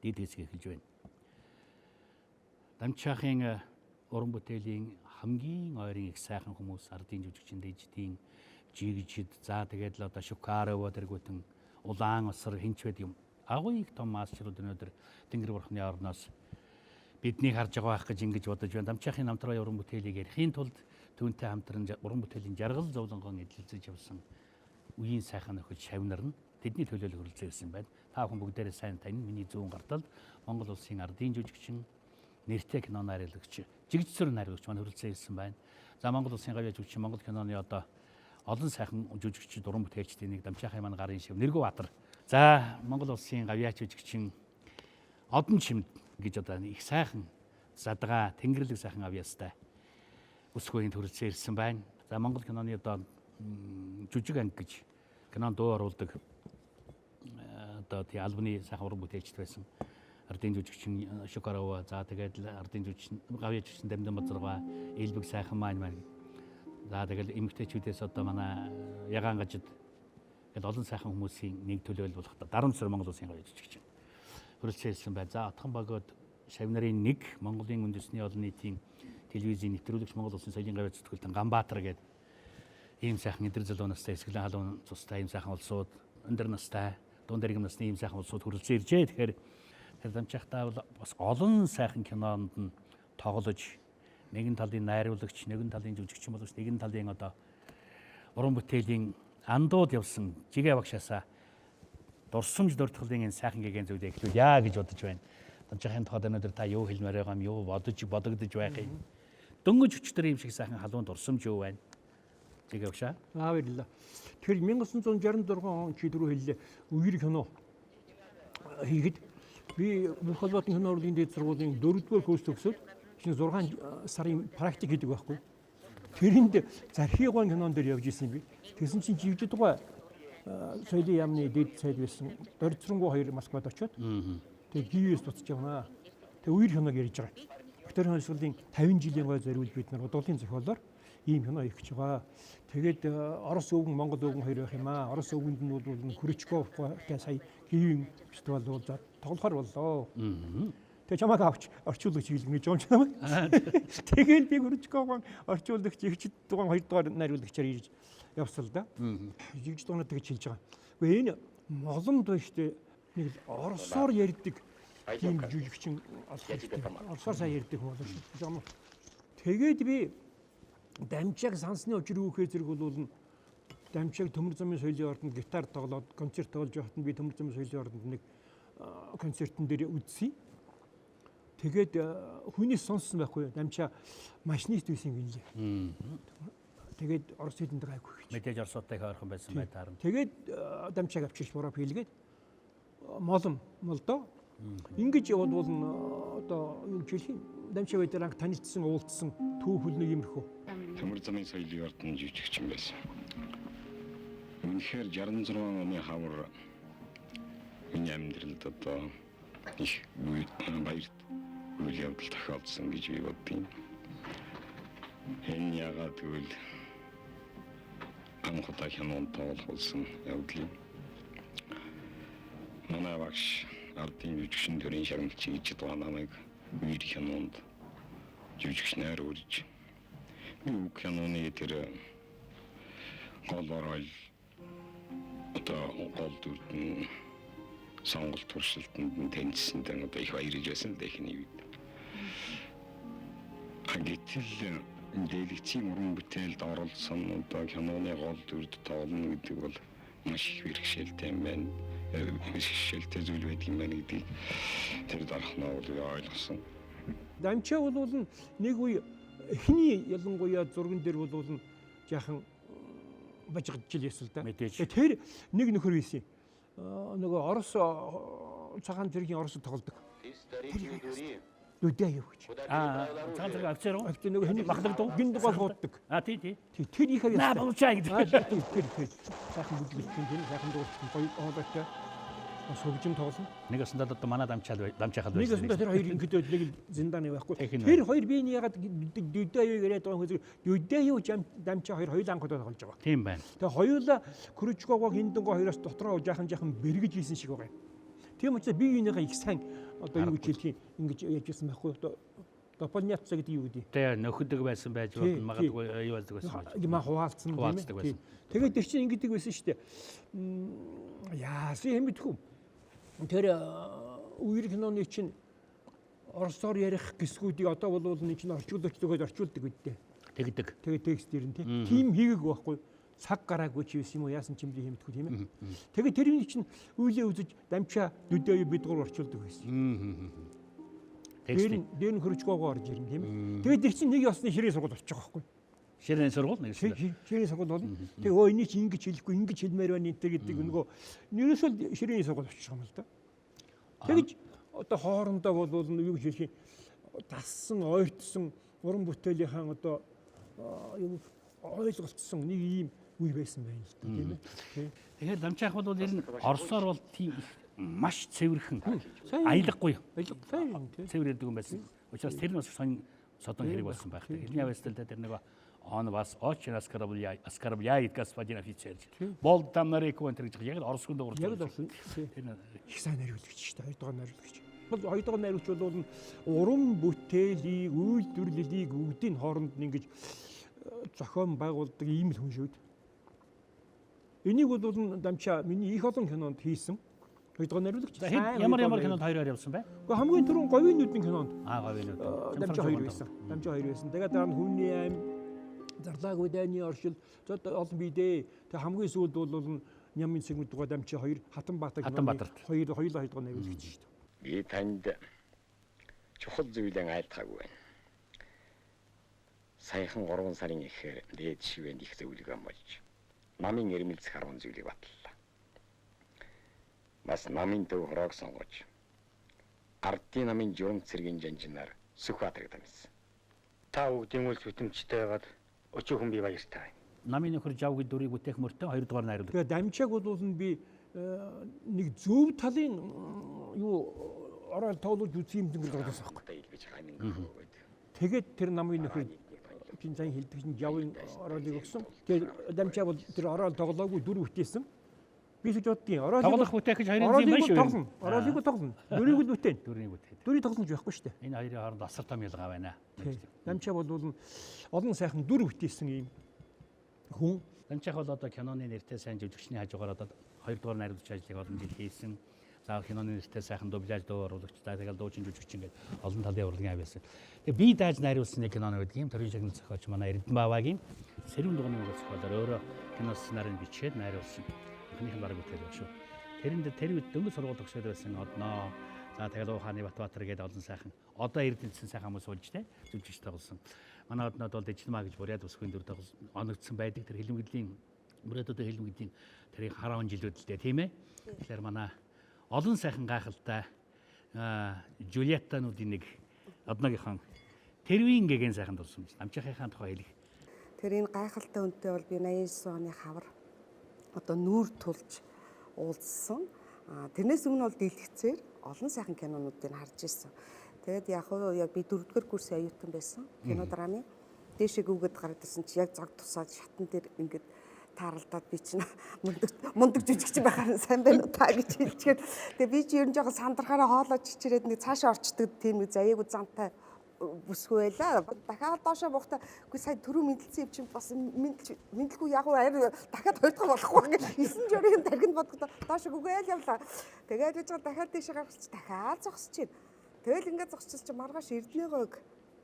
S2: Дид хэсэг эхэлж байна. Дамчаахын уран бүтээлийн хамгийн ойрын их сайхан хүмүүс ардын жүжигчин диждийн жигжид за тэгээд л одоо Шукарова тэргүүтэн улаан осор хинч байд юм. Агуу их том мастерууд өнөөдөр Тэнгэр бурхны орноос биднийг харж байгаа байх гэж ингэж бодож байна. Дамчаахын намтраа уран бүтээлийг ярихын тулд түүнтэй хамтран уран бүтээлийн жаргал зовлонгон эдлэлцэж явсан үеийн сайхан нөхөд шавнар нь тэдний төлөөлөл хүрэлцэн ирсэн байна. Та бүхэн бүгдээрээ сайн тань миний зүүн гарталд Монгол улсын ардын жүжигчин, нэртэй кино найруулагч, жигжсэр найруулагч маань хүрэлцэн ирсэн байна. За Монгол улсын гавьяа жүжигчин, Монгол киноны одоо олон сайхан жүжигчид, уран бүтээлчдийн нэг Дамчаахын маань гарын шив Нэргүү Баатар. За Монгол улсын гавьяа жүжигчин Одон чимд гэж одоо их сайхан задгаа тэнгэрлэг сайхан авьяастай өсгөөний төрөлцөн ирсэн байна. За Монгол киноны одоо жүжиг анги гэж кинонд дуу оруулдаг одоо тий албаны сайхан уран бүтээлчд байсан. Ардын жүжигчин Шукарова, за тэгээд ардын жүжигчин гавьяа жүжигчин Дамдан Базаргаа, Элбэг сайхан маань. За тэгэл эмэгтэйчүүдээс одоо манай Ягаан гажид гэл олон сайхан хүмүүсийн нэг төлөөлөл болох дарамт сүр Монгол улсын гавьяа жүжигчин хүрэлцэн ирсэн байна. За Отхон богод шавь нарын нэг Монголын үндэсний олон нийтийн телевизийн нэвтрүүлэгч Монгол Улсын соёлын гавьяа зүтгэлтэн Ганбаатар гэдэг ийм сайхан эдэр залуу настай эсгэлэн халуун цустай ийм сайхан улсууд өндөр настай дунд иргэм насны ийм сайхан улсууд хүрэлцэн иржээ. Тэгэхээр тэр дамжаахтаа бол бас олон сайхан кинонд нь тоглож нэгэн талын найруулагч, нэгэн талын жүжигчин боловч нэгэн талын одоо уран бүтээлийн андууд явсан жигээ багшаасаа дурсамж дурдгалын энэ сайхан гэгээн зүйлийг эхлүүлье гэж бодож байна. Дамжаахын тухайд өнөөдөр та юу хэлмээр байгаа юм, юу бодож бодогдож байх юм? Дөнгөж өчтөр юм шиг сайхан халуун дурсамж юу байна? Жигээ багшаа.
S19: Аа, баярлалаа. Тэгэхээр 1966 он чи түрүү хэллээ. Үер кино хийхэд би Мөнх холбоотын кино урлагийн дээд сургуулийн 4-р курс төгсөөд чинь 6 сарын практик хийдэг байхгүй. Тэрэнд Зархигон кинон дээр явж исэн би. Тэгсэн чинь живжид гой соёлын яамны дээд сайд байсан Дорцронгоо хоёр Москвад очиод тэгээ ГИВС буцаж явнаа. Тэгээ үер киног ярьж байгаа. Актерын сургуулийн 50 жилийн гой зориулж бид нар удуулын зохиолоор ийм кино хийх гэж байгаа. Тэгээд Орос өвгөн, Монгол өвгөн хоёр байх юм аа. Орос өвгөнд нь бол Хөрөчковтай сая ГИВ фестивал уулзаад тоглохоор боллоо. Тэгээ чамайг авч орчуулагч хийлгэнэ гэж юм чамайг. Тэгэл би Хөрөчковын орчуулагч ихч дугаан 2 дугаар найруулагчаар ирж явсан л да. Жигж дугаанаа тэгж хэлж байгаа. Гэхдээ энэ моломд байна шүү дээ. Нэг л оросоор ярьдаг тийм жүжигчин олох хэрэгтэй. Оросоор сайн ярьдаг хүн болно шүү. Тэгээд би дамжааг сансны учир үүхээ зэрэг бол дамжааг Төмөр замын соёлын ордонд гитар тоглоод концерт тоглож байхад нь би Төмөр замын соёлын ордонд нэг концертын дээр үзсэн. Тэгээд хүнээс сонссон байхгүй юу? Дамжаа машинист байсан юм лээ. Тэгээд орос хэлэнд гайгүй гэж.
S2: Мэдээж оросуудтай их ойрхон байсан бай таарна.
S19: Тэгээд дамжааг авчирч буруу хийлгээд молом молдоо. Ингэж явбал одоо юу гэж хэлэх юм? Дамжаа бид анх танилцсан, уулзсан түүхэл нэг юмрхүү.
S20: Төмөр замын соёлын ордонд жүжигчин байсан. Үнэхээр 66 оны хавар миний амьдралд одоо их баярт үйл явдал тохиолдсон гэж би боддیں۔ Энэ яагаад гэвэл анх удаа кинонд тоглох болсон явдал юм. Манай багш ардын жүжигчин төрийн шагналч гэж байгаа намайг үер кинонд жүжигчнээр үрж би үг киноны тэр гол рол одоо гол дүрд нь сонголт туршилтанд нь тэнцсэндээ одоо их баярлж байсан л эхний үед. Гэтэл дэлгэцийн уран бүтээлд оролцсон одоо киноны гол дүрд тоглоно гэдэг бол маш их бэрхшээлтэй юм байна. Бэрхшээлтэй зүйл байдаг юм байна гэдгийг тэр дарахнаа бол би ойлгосон.
S19: Дамчаа бол нэг үе эхний ялангуяа зурган дээр бол жаахан бажигдж л байсан л да. Тэр нэг нөхөр байсан. Нөгөө Орос цагаан зэргийн Оросд тоглодог. Нүдэ юу гэж.
S2: Аа, цагаан зэрэг офицер уу?
S19: Офицер нөгөө хэний
S2: махлагдав.
S19: Гинд гол хууддаг.
S2: Аа, тий, тий.
S19: Тэр их аяа.
S2: Наа болчаа гэдэг.
S19: Тэр тэр. Сайхан бүжгэлтэн тийм сайхан дуулсан гоё хоолойтой. Бас хөгжим тоглоно.
S2: Нэг осондоо одоо манай дамчаал дамжаахал
S19: байсан. Нэг осондоо тэр хоёр ингээд нэг зиндааны байхгүй. Тэр хоёр би энэ ягаад Дүдэ юу яриад байгаа юм бэ? Дүдэ юу дамчаа хоёр хоёулаа анх удаа тоглож байгаа.
S2: Тийм байна.
S19: Тэгээ хоёулаа Крүчкогоо Хиндэнго хоёроос дотроо жаахан жаахан бэргэж ийсэн шиг байгаа юм. Тийм учраас би юуныхаа их сайн одоо юу гэж хэлэх юм ингэж яаж байсан байхгүй одоо дополняцаа гэдэг юу гэдэг.
S2: Тэ нөхөдөг байсан байж болно магадгүй юу болдог байсан байж.
S19: Маа хуваалцсан тийм ээ. Тэгээд тэр чинь ингэдэг байсан шүү дээ. Яасан юм мэдхүү. Тэр үер киноны чинь оросоор ярих гисгүүдийг одоо бол нэг чинь орчуулагч өгөөд орчуулдаг үдтэй.
S2: Тэгдэг.
S19: Тэгээд текст дэр нь тийм хийгээгүй байхгүй. Цаг гараагүй ч юм уу яасан ч юм би хэмтгүү тийм ээ. Тэгээд тэрний чинь үйлээ үзэж дамчаа нүдээ бид гур орчуулдаг байсан. Дээр нь дээр нь хөрөжгөөгөө орж ирнэ тийм ээ. Тэгээд тэр чинь нэг ёсны ширээ сургууль болчих жоохгүй.
S2: Ширээний сургууль нэг
S19: ширээний сургууль болно. Тэгээ өө энийг чи ингэж хэлэхгүй ингэж хэлмээр байна энэ төр гэдэг нөгөө ерөөсөө ширээний сургууль болчих юм л да. Тэгэж одоо хоорондоо бол юу гэж хэлэх юм дассан ойртсон уран бүтээлийнхэн одоо юу ойлголцсон нэг ийм үе байсан байна л да тийм ээ.
S2: Тэгэхээр дамжаах бол ер нь Оросоор бол тийм их маш цэвэрхэн аялгагүй цэвэр ярьдаг юм байсан. Учраас тэр нь бас сонь содон хэрэг болсон байх. Хэлний авьяастай тэр нөгөө он вас очень оскорбляет господин офицер. Бол там на реку энэ гэж яг л орос хүнд урд.
S19: Яг л орсон. Тэр их сайн нариулагч шүү дээ. Хоёрдугаар нариулагч. Бол хоёр дахь найруулагч бол уран бүтээлийг, үйлдвэрлэлийг бүгдийн хооронд нь ингэж зохион байгуулдаг ийм л хүн шүү дээ. Энийг бол Дамчаа миний их олон кинонд хийсэн. Хоёр дахь найруулагч.
S2: Ямар ямар кинонд хоёроор явсан бэ?
S19: Гэхдээ хамгийн түрүүн Говийн нүдэн кинонд.
S2: Говийн нүдэн.
S19: Дамчаа хоёр байсан. Дамчаа хоёр байсан. Тэгээд дараа нь Хүний айм, Зарлаагүй дайны оршил, олон бий дээ. Тэгээд хамгийн сүүлд бол Нямын цэнгүүд дугаа Дамчаа хоёр, Хатанбаатар киноны хоёр хоёр дахь найруулагч шүү дээ.
S20: Би танд чухал зүйлэн айлтгаагүй байна. Саяхан 3 сарын эхээр дээд шивэнд их зөвлөгөө болж намын эрмэлзэх 10 зүйлийг баталлаа. Бас намын төв хороог сонгож ардын намын журам цэргийн жанжинаар Сүхбаатарыг дамжсан.
S10: Та бүгдийн үйл зүтэмжтэй байгаад өчүүхэн би баяртай байна.
S2: Намын нөхөр Жавгийн дүрийг бүтээх мөртөө 2 дугаар найруулагч.
S19: Тэгээ Дамчааг бол би нэг зөв талын юу орой тоолуулж үзсэн юм дөнгөр гаргасан байхгүй. Тэгээд тэр намын нөхөр чин сайн хэлдэг чинь Жавын ороолыг өгсөн. Тэгээд Дамчаа бол тэр ороол тоглоогүй дүр бүтээсэн. Би тэгж боддгийн. Ороолыг
S2: тоглох бүтээх гэж хоёрын зам байна шүү.
S19: Ороолыг тоглоно. Дүрийг л бүтээн.
S2: Дүрийг бүтээн.
S19: Дүрийг тоглоно гэж байхгүй шүү дээ.
S2: Энэ хоёрын хооронд асар том ялгаа байна.
S19: Дамчаа бол олон сайхан дүр бүтээсэн ийм хүн.
S2: Дамчаах бол одоо киноны нэртэй сайн жүжигчний хажуугаар одоо 2 дугаар найруулагч ажлыг олон жил хийсэн. За киноны нэртэй сайхан дубляж дуу оруулагч, за тэгэл дуучин жүжигч ингээд олон талын урлагийн ав байсан. Тэгээ би дааж найруулсан нэг кино байдаг юм. Төрийн шагнал зохиолч манай Эрдэнэбавагийн Сэрүүн дуганы мөгөө зохиолоор өөрөө кино сценарийг бичээд найруулсан. Анхных нь бараг бүтээл баг шүү. Тэрэнд тэр үед дөнгөж сургууль төгсөөд байсан одноо. За тэгэл Ууханы Батбаатар гэдэг олон сайхан одоо Эрдэнэсэн сайхан хүмүүс суулж тэ жүжигч тоглосон. Манай однод бол Дэжнмаа гэж Бурят бүсгүйн дүр тоглосон оногдсон байдаг. Тэр хэлмэгдлийн Бурятуудын хэлмэгдлийн тэрийг хараан жилүүд л дээ тийм ээ. Тэгэхээр манай олон сайхан гайхалтай Жулиеттануудын нэг одногийнхан тэрвийн гэгэн сайхан дурсан юм. Намжийнхынхаа тухай хэлэх.
S21: Тэр энэ гайхалтай үнтэй бол би 89 оны хавар одоо нүүр тулж уулзсан. Тэрнээс өмнө бол дэлгэцээр олон сайхан кинонуудыг харж ирсэн. Тэгээд яг уу яг би 4-р курсын оюутан байсан. Кино драмын. Дээшээ гүгэд гараад ирсэн чи яг зог тусаад шатан дээр ингээд тааралдаад би чинь мундаг жүжигч байхаар сайн байна уу та гэж хэлчихээд тэгээ би чи ер нь жоохон сандрахаараа хоолойч чирээд нэг цаашаа орчдөг тийм нэг заяагүй зантай бүсгүй байлаа. Дахиад доошоо буухта үгүй сая түрүү мэдлсэн юм чинь бас мэдлэхгүй яг уу арай дахиад хоёр дахь болохгүй гэж 9 журийн тархинд бодохдоо доошоо гүгээл явлаа. Тэгээд яж дахиад тийшээ гаргач дахиад зогсож чинь. Тэгэл ингээд зогсчихсон чинь маргааш Эрдэнэгойг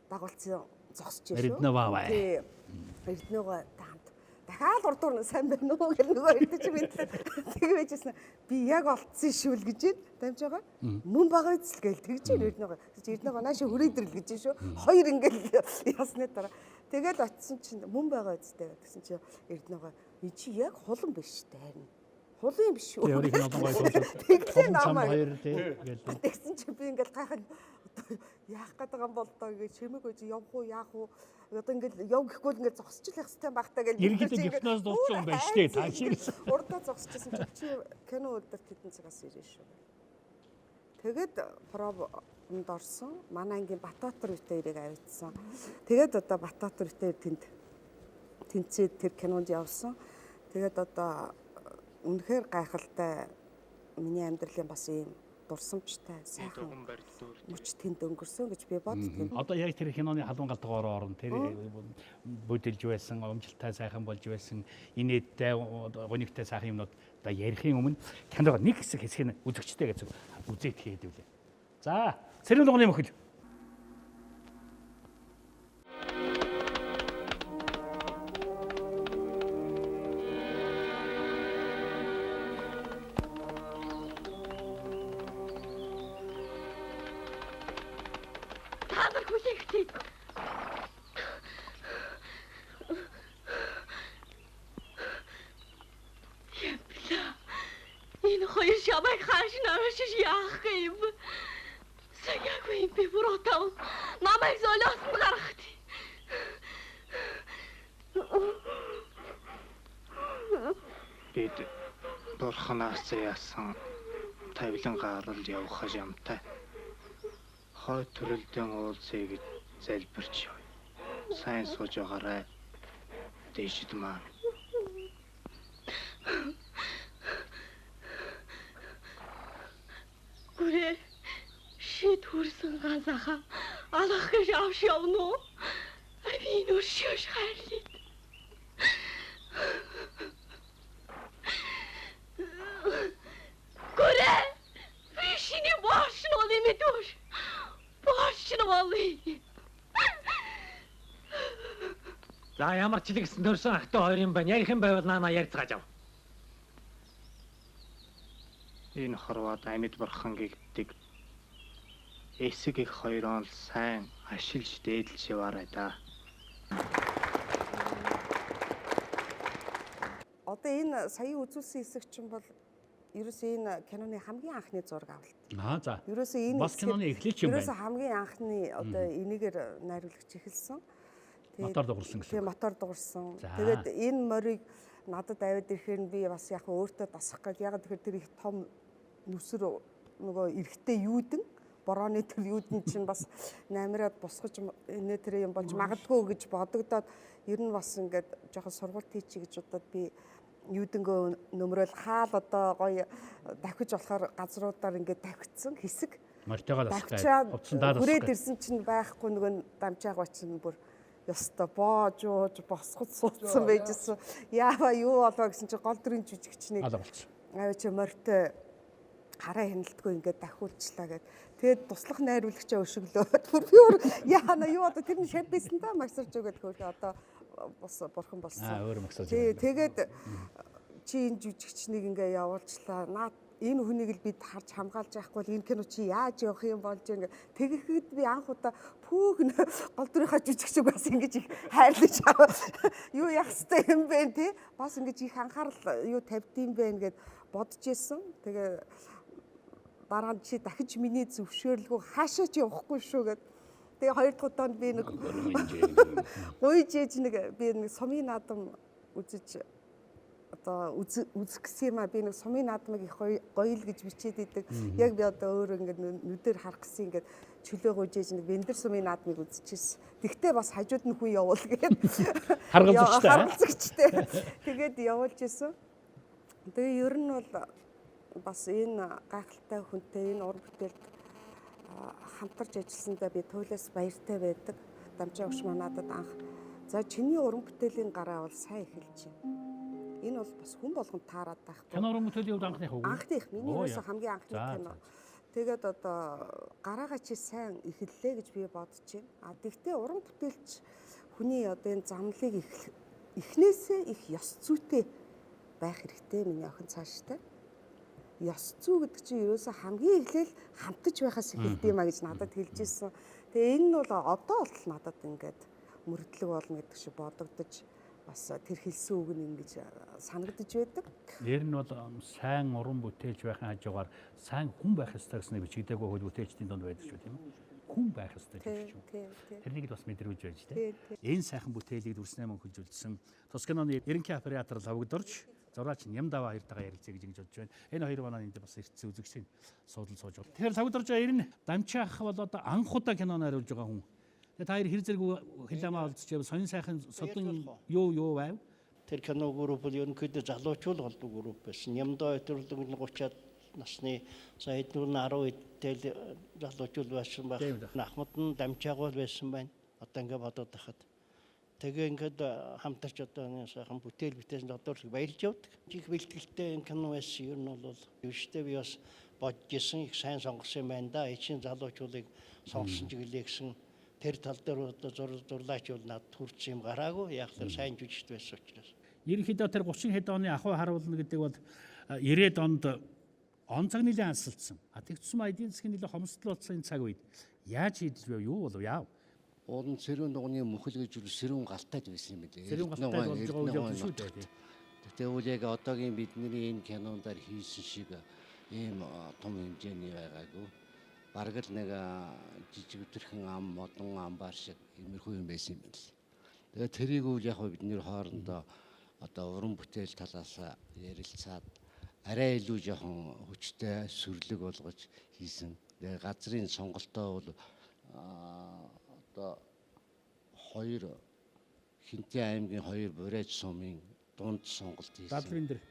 S21: дагуулсан зогсож шүү.
S2: Эрдэнэваа.
S21: Тий. Эрдэнэгой таамт. Дахиад урдуур нь сайн байна уу гэх нөгөө эрдэнэ чи мэдлээ. Тэгвэжсэн би яг олдсон шүү л гэж байна. Дамж байгаа. Мөн бага эзэл гээл тэгж байна Эрдэнэгой. Тэгж Эрдэнэгой нааши хүрээдрэл гэж шүү. Хоёр ингээл ясны дараа. Тэгэл очисон чинь мөн байгаа эзтэй гэсэн чи Эрдэнэгой чи яг хулан биш дээ харин. Хулан юм биш шүү.
S2: Өөрийнх нь олон гоё дуулаад.
S21: Тэглээ намайг.
S2: Хоёр тий гээл.
S21: Тэгсэн чи би ингээл гайхал одоо яах гээд байгаа юм бол доо гэж чимээг үгүй явах уу яах уу одоо ингээл яв гэхгүй л ингээл зогсчих л хэвчтэй байх таа гэж
S2: ерөнхийдөө гипноз дуудсан юм байна шүү дээ та чирээс.
S21: Урдаа зогсчихсон чи чи кино өдөрт хэдэн цагаас ирнэ шүү. Тэгээд пробонд орсон. Манай ангийн Батбаатар битэрийг авчихсан. Тэгээд одоо Батбаатар битэр тэнд тэнцээд тэр кинонд явсан. Тэгээд одоо үнэхээр гайхалтай миний амьдралын бас ийм дурсамжтай сайхан мөч тэнд өнгөрсөн гэж би боддог.
S2: Одоо яг тэр киноны халуун галтгоор орно. Тэр бүдэлж байсан, умжилтай сайхан болж байсан, инээдтэй, гонигтай сайхан юмнууд одоо ярихын өмнө киног нэг хэсэг хэсэг нь үзэгчтэй гэж үзээд хийдвүлээ. За, сэрүүн дуганы мөхөл.
S13: Та нар хүлээгдээ. Ямбла. Энэ хоёр шамайг хааш нарашиж яах юм? Саягүй юм би буруутай. Намайг золиосонд гаргах.
S22: Бид бурханаас заяасан тавилан гарал явах ямтай. Хойд төрөлдөн уулзъя гэж залбирч явъя. Сайн сууж байгаарай. Дээшид маань.
S13: Гүрээ. Ганц ахаа алах гэж авч явна уу? Би энэ өршөөш хайрлаа. Гүрэ! Би шиний бош нь мэдвш. Бош нь болъё.
S10: За ямар ч л гэсэн төрсөн ахтай хоёр юм байна. Ярих юм байвал наана ярьцгааж ав.
S22: Энэ хорвоод амьд бурхан гэгддэг. Эсэг их хоёроо л сайн ашилж дээдэлж яваарай да.
S21: Одоо энэ саяын үзүүлсэн хэсэг чинь бол ерөөсөө энэ киноны хамгийн анхны зураг авалт.
S2: Аа за.
S21: Ерөөсөө энэ
S2: бас киноны эхлэл юм байна.
S21: Ерөөсөө хамгийн анхны одоо энийгээр найруулагч эхэлсэн.
S2: Мотор дуурсан гэсэн.
S21: Тийм, мотор дуурсан. Тэгээд энэ морийг надад аваад ирэхээр нь би бас яг өөртөө дасах гээд яг тэгэхээр тэр их том нүсэр нөгөө эрэгтэй юудэн борооны тэр юудэн чинь бас намираад босгож инээ тэр юм болж магадгүй гэж бодогдоод ер нь бас ингээд жоохон сургууль тийчий гэж бодоод би юудөнгөө нөмрөөл хаал одоо гоё давхиж болохоор газруудаар ингээд давхицсан хэсэг.
S2: Мортойгоо дасах гээд хувцсан даа дасах.
S21: Хүрээд ирсэн чинь байхгүй нөгөө дамжаагаа чинь бүр ёстой боож ууж босгож суудсан байжсэн. Яава юу болоо гэсэн чинь гол дүрийн жүжигчнийг
S2: алга болчихсон.
S21: Аваа чи морьтой хараа хяналтгүй ингээд дахиулчлаа гэд. Тэгээд туслах найруулагчаа өшөглөөд бүр би өөр яана юу одоо тэр нь шав байсан да магсарч өгöd хөөх одоо бас бурхан болсон.
S2: Аа өөр магсарч.
S21: Тий, тэгээд чи энэ жүжигчнийг ингээ явуулчлаа. Наад энэ хүнийг л бид харж хамгаалж яахгүй бол энэ кино чи яаж явах юм болж ингээ тэгэхэд би анх удаа пүүх гол дүрийнхаа жүжигчийг бас ингэж их хайрлаж аваа. Юу яах хэвтэй юм бэ те? Бас ингэж их анхаарал юу тавьд юм бэ гэд бодож исэн. Тэгээ дараа нь чи дахиж миний зөвшөөрлгүй хаашаа ч явахгүй шүү гэд. Тэгээ хоёр дахь удаа би нэг гуйж ээж нэг би нэг сумын наадам үзэж одоо үзэх гэсэн юм а би нэг сумын наадмыг их гоё л гэж бичээд идэг. Яг би одоо өөрөө ингээд нүдээр харах гэсэн ингээд чөлөө гуйж ээж нэг бэндэр сумын наадмыг үзчихсэн. Тэгтээ бас хажууд нь хүн явуул гээд
S2: харгалзагчтай.
S21: Харгалзагчтай. Тэгээд явуулж исэн. Тэгээ ер нь бол бас энэ гайхалтай хүнтэй энэ уран бүтээлд хамтарч ажилласандаа би туйлаас баяртай байдаг. Дамжаа өгш манадад анх за чиний уран бүтээлийн гараа бол сайн эхэлж байна. Энэ бол бас хүн болгонд таарад байхгүй.
S2: Кино уран бүтээлийн хувьд анхных үг.
S21: Анхных миний ерөөсөө хамгийн анхны кино. Тэгээд одоо гараагаа чи сайн эхэллээ гэж би бодож байна. А тэгтээ уран бүтээлч хүний одоо энэ замлыг эхнээсээ их ёс зүйтэй байх хэрэгтэй миний охин цааштай. Ёс зүй гэдэг чинь ерөөсөө хамгийн эхлээл хамтаж байхаас эхэлдэг юм а гэж надад хэлж ирсэн. Тэгээ энэ нь бол одоо болтол надад ингээд мөрдлөг болно гэдэг шиг бодогдож бас тэр хэлсэн үг нь ингэж санагдаж байдаг.
S2: Ер нь бол сайн уран бүтээлч байхын хажуугаар сайн хүн байх ёстой гэснийг бичигдээгүй хөл бүтээлчдийн дунд байдаг шүү тийм үү? Хүн байх ёстой гэж юм. Тэрнийг л бас мэдрүүлж байж тийм. Энэ сайхан бүтээлийг дүрснээ мөнхөжүүлсэн тус киноны ерөнхий оператор Лавгдорж зураач Нямдава хоёртойгоо ярилцъя гэж ингэж бодож байна. Энэ хоёр манаа энд бас ирсэн үзэгчдийн суудал сууж байна. Тэгэхээр Лавгдорж ер нь Дамчаах бол одоо анх удаа кино найруулж байгаа хүн. Тэгээ та хоёр хэр зэрэг хиламаа олдож байв. Сонин сайхан содон юу байв?
S1: Тэр кино групп бол ерөнхийдөө залуучууд холбоо групп байсан. Нямдаа өдөрлөг нь 30-аад насны за эднүр нь 10 эдтэл залуучууд байсан байх. Ахмад нь Дамчаагуул байсан байна. Одоо ингэ бодоод байхад. Тэгээ ингээд хамтарч одоо нэг сайхан бүтээл бүтээсэн одоо л баярлж явдаг. Их бэлтгэлтэй энэ кино байсан. Ер нь бол юуштэй би бас бодож исэн их сайн сонгосон юм байна да. Эчин залуучуудыг сонгосон чиглэлээ гэсэн тэр тал дээр одоо зурлаач бол надад хүрсэн юм гараагүй. Яг л сайн жүжигчд байсан учраас.
S2: Ерөнхийдөө тэр 30 хэд оны ахуй харуулна гэдэг бол 90-ад онд он цаг нэлээд ансалдсан. А тэгсэн маа эдийн засгийн нэлээд хомсдол болсон энэ цаг үед яаж хийдэж байв? Юу болов яав?
S5: Уул нь сэрүүн дугны мөхөл гэж сэрүүн галтайд байсан юм билээ.
S2: Сэрүүн галтайд болж байгаа үйл явдал шүү дээ.
S5: Тэгвэл яг одоогийн бидний энэ кинондаар хийсэн шиг ийм том хэмжээний байгаагүй. Бараг л нэг жижиг өдрхөн ам, модон амбар шиг иймэрхүү юм байсан юм байна л. Тэгээд тэрийг үл яг бид нэр хоорондоо одоо уран бүтээл талаас ярилцаад арай илүү жоохон хүчтэй сүрлэг болгож хийсэн. Тэгээд газрын сонголтоо бол одоо хоёр Хинтээ аймгийн хоёр Бурайч сумын дунд сонголт хийсэн.
S2: Дадлын дээр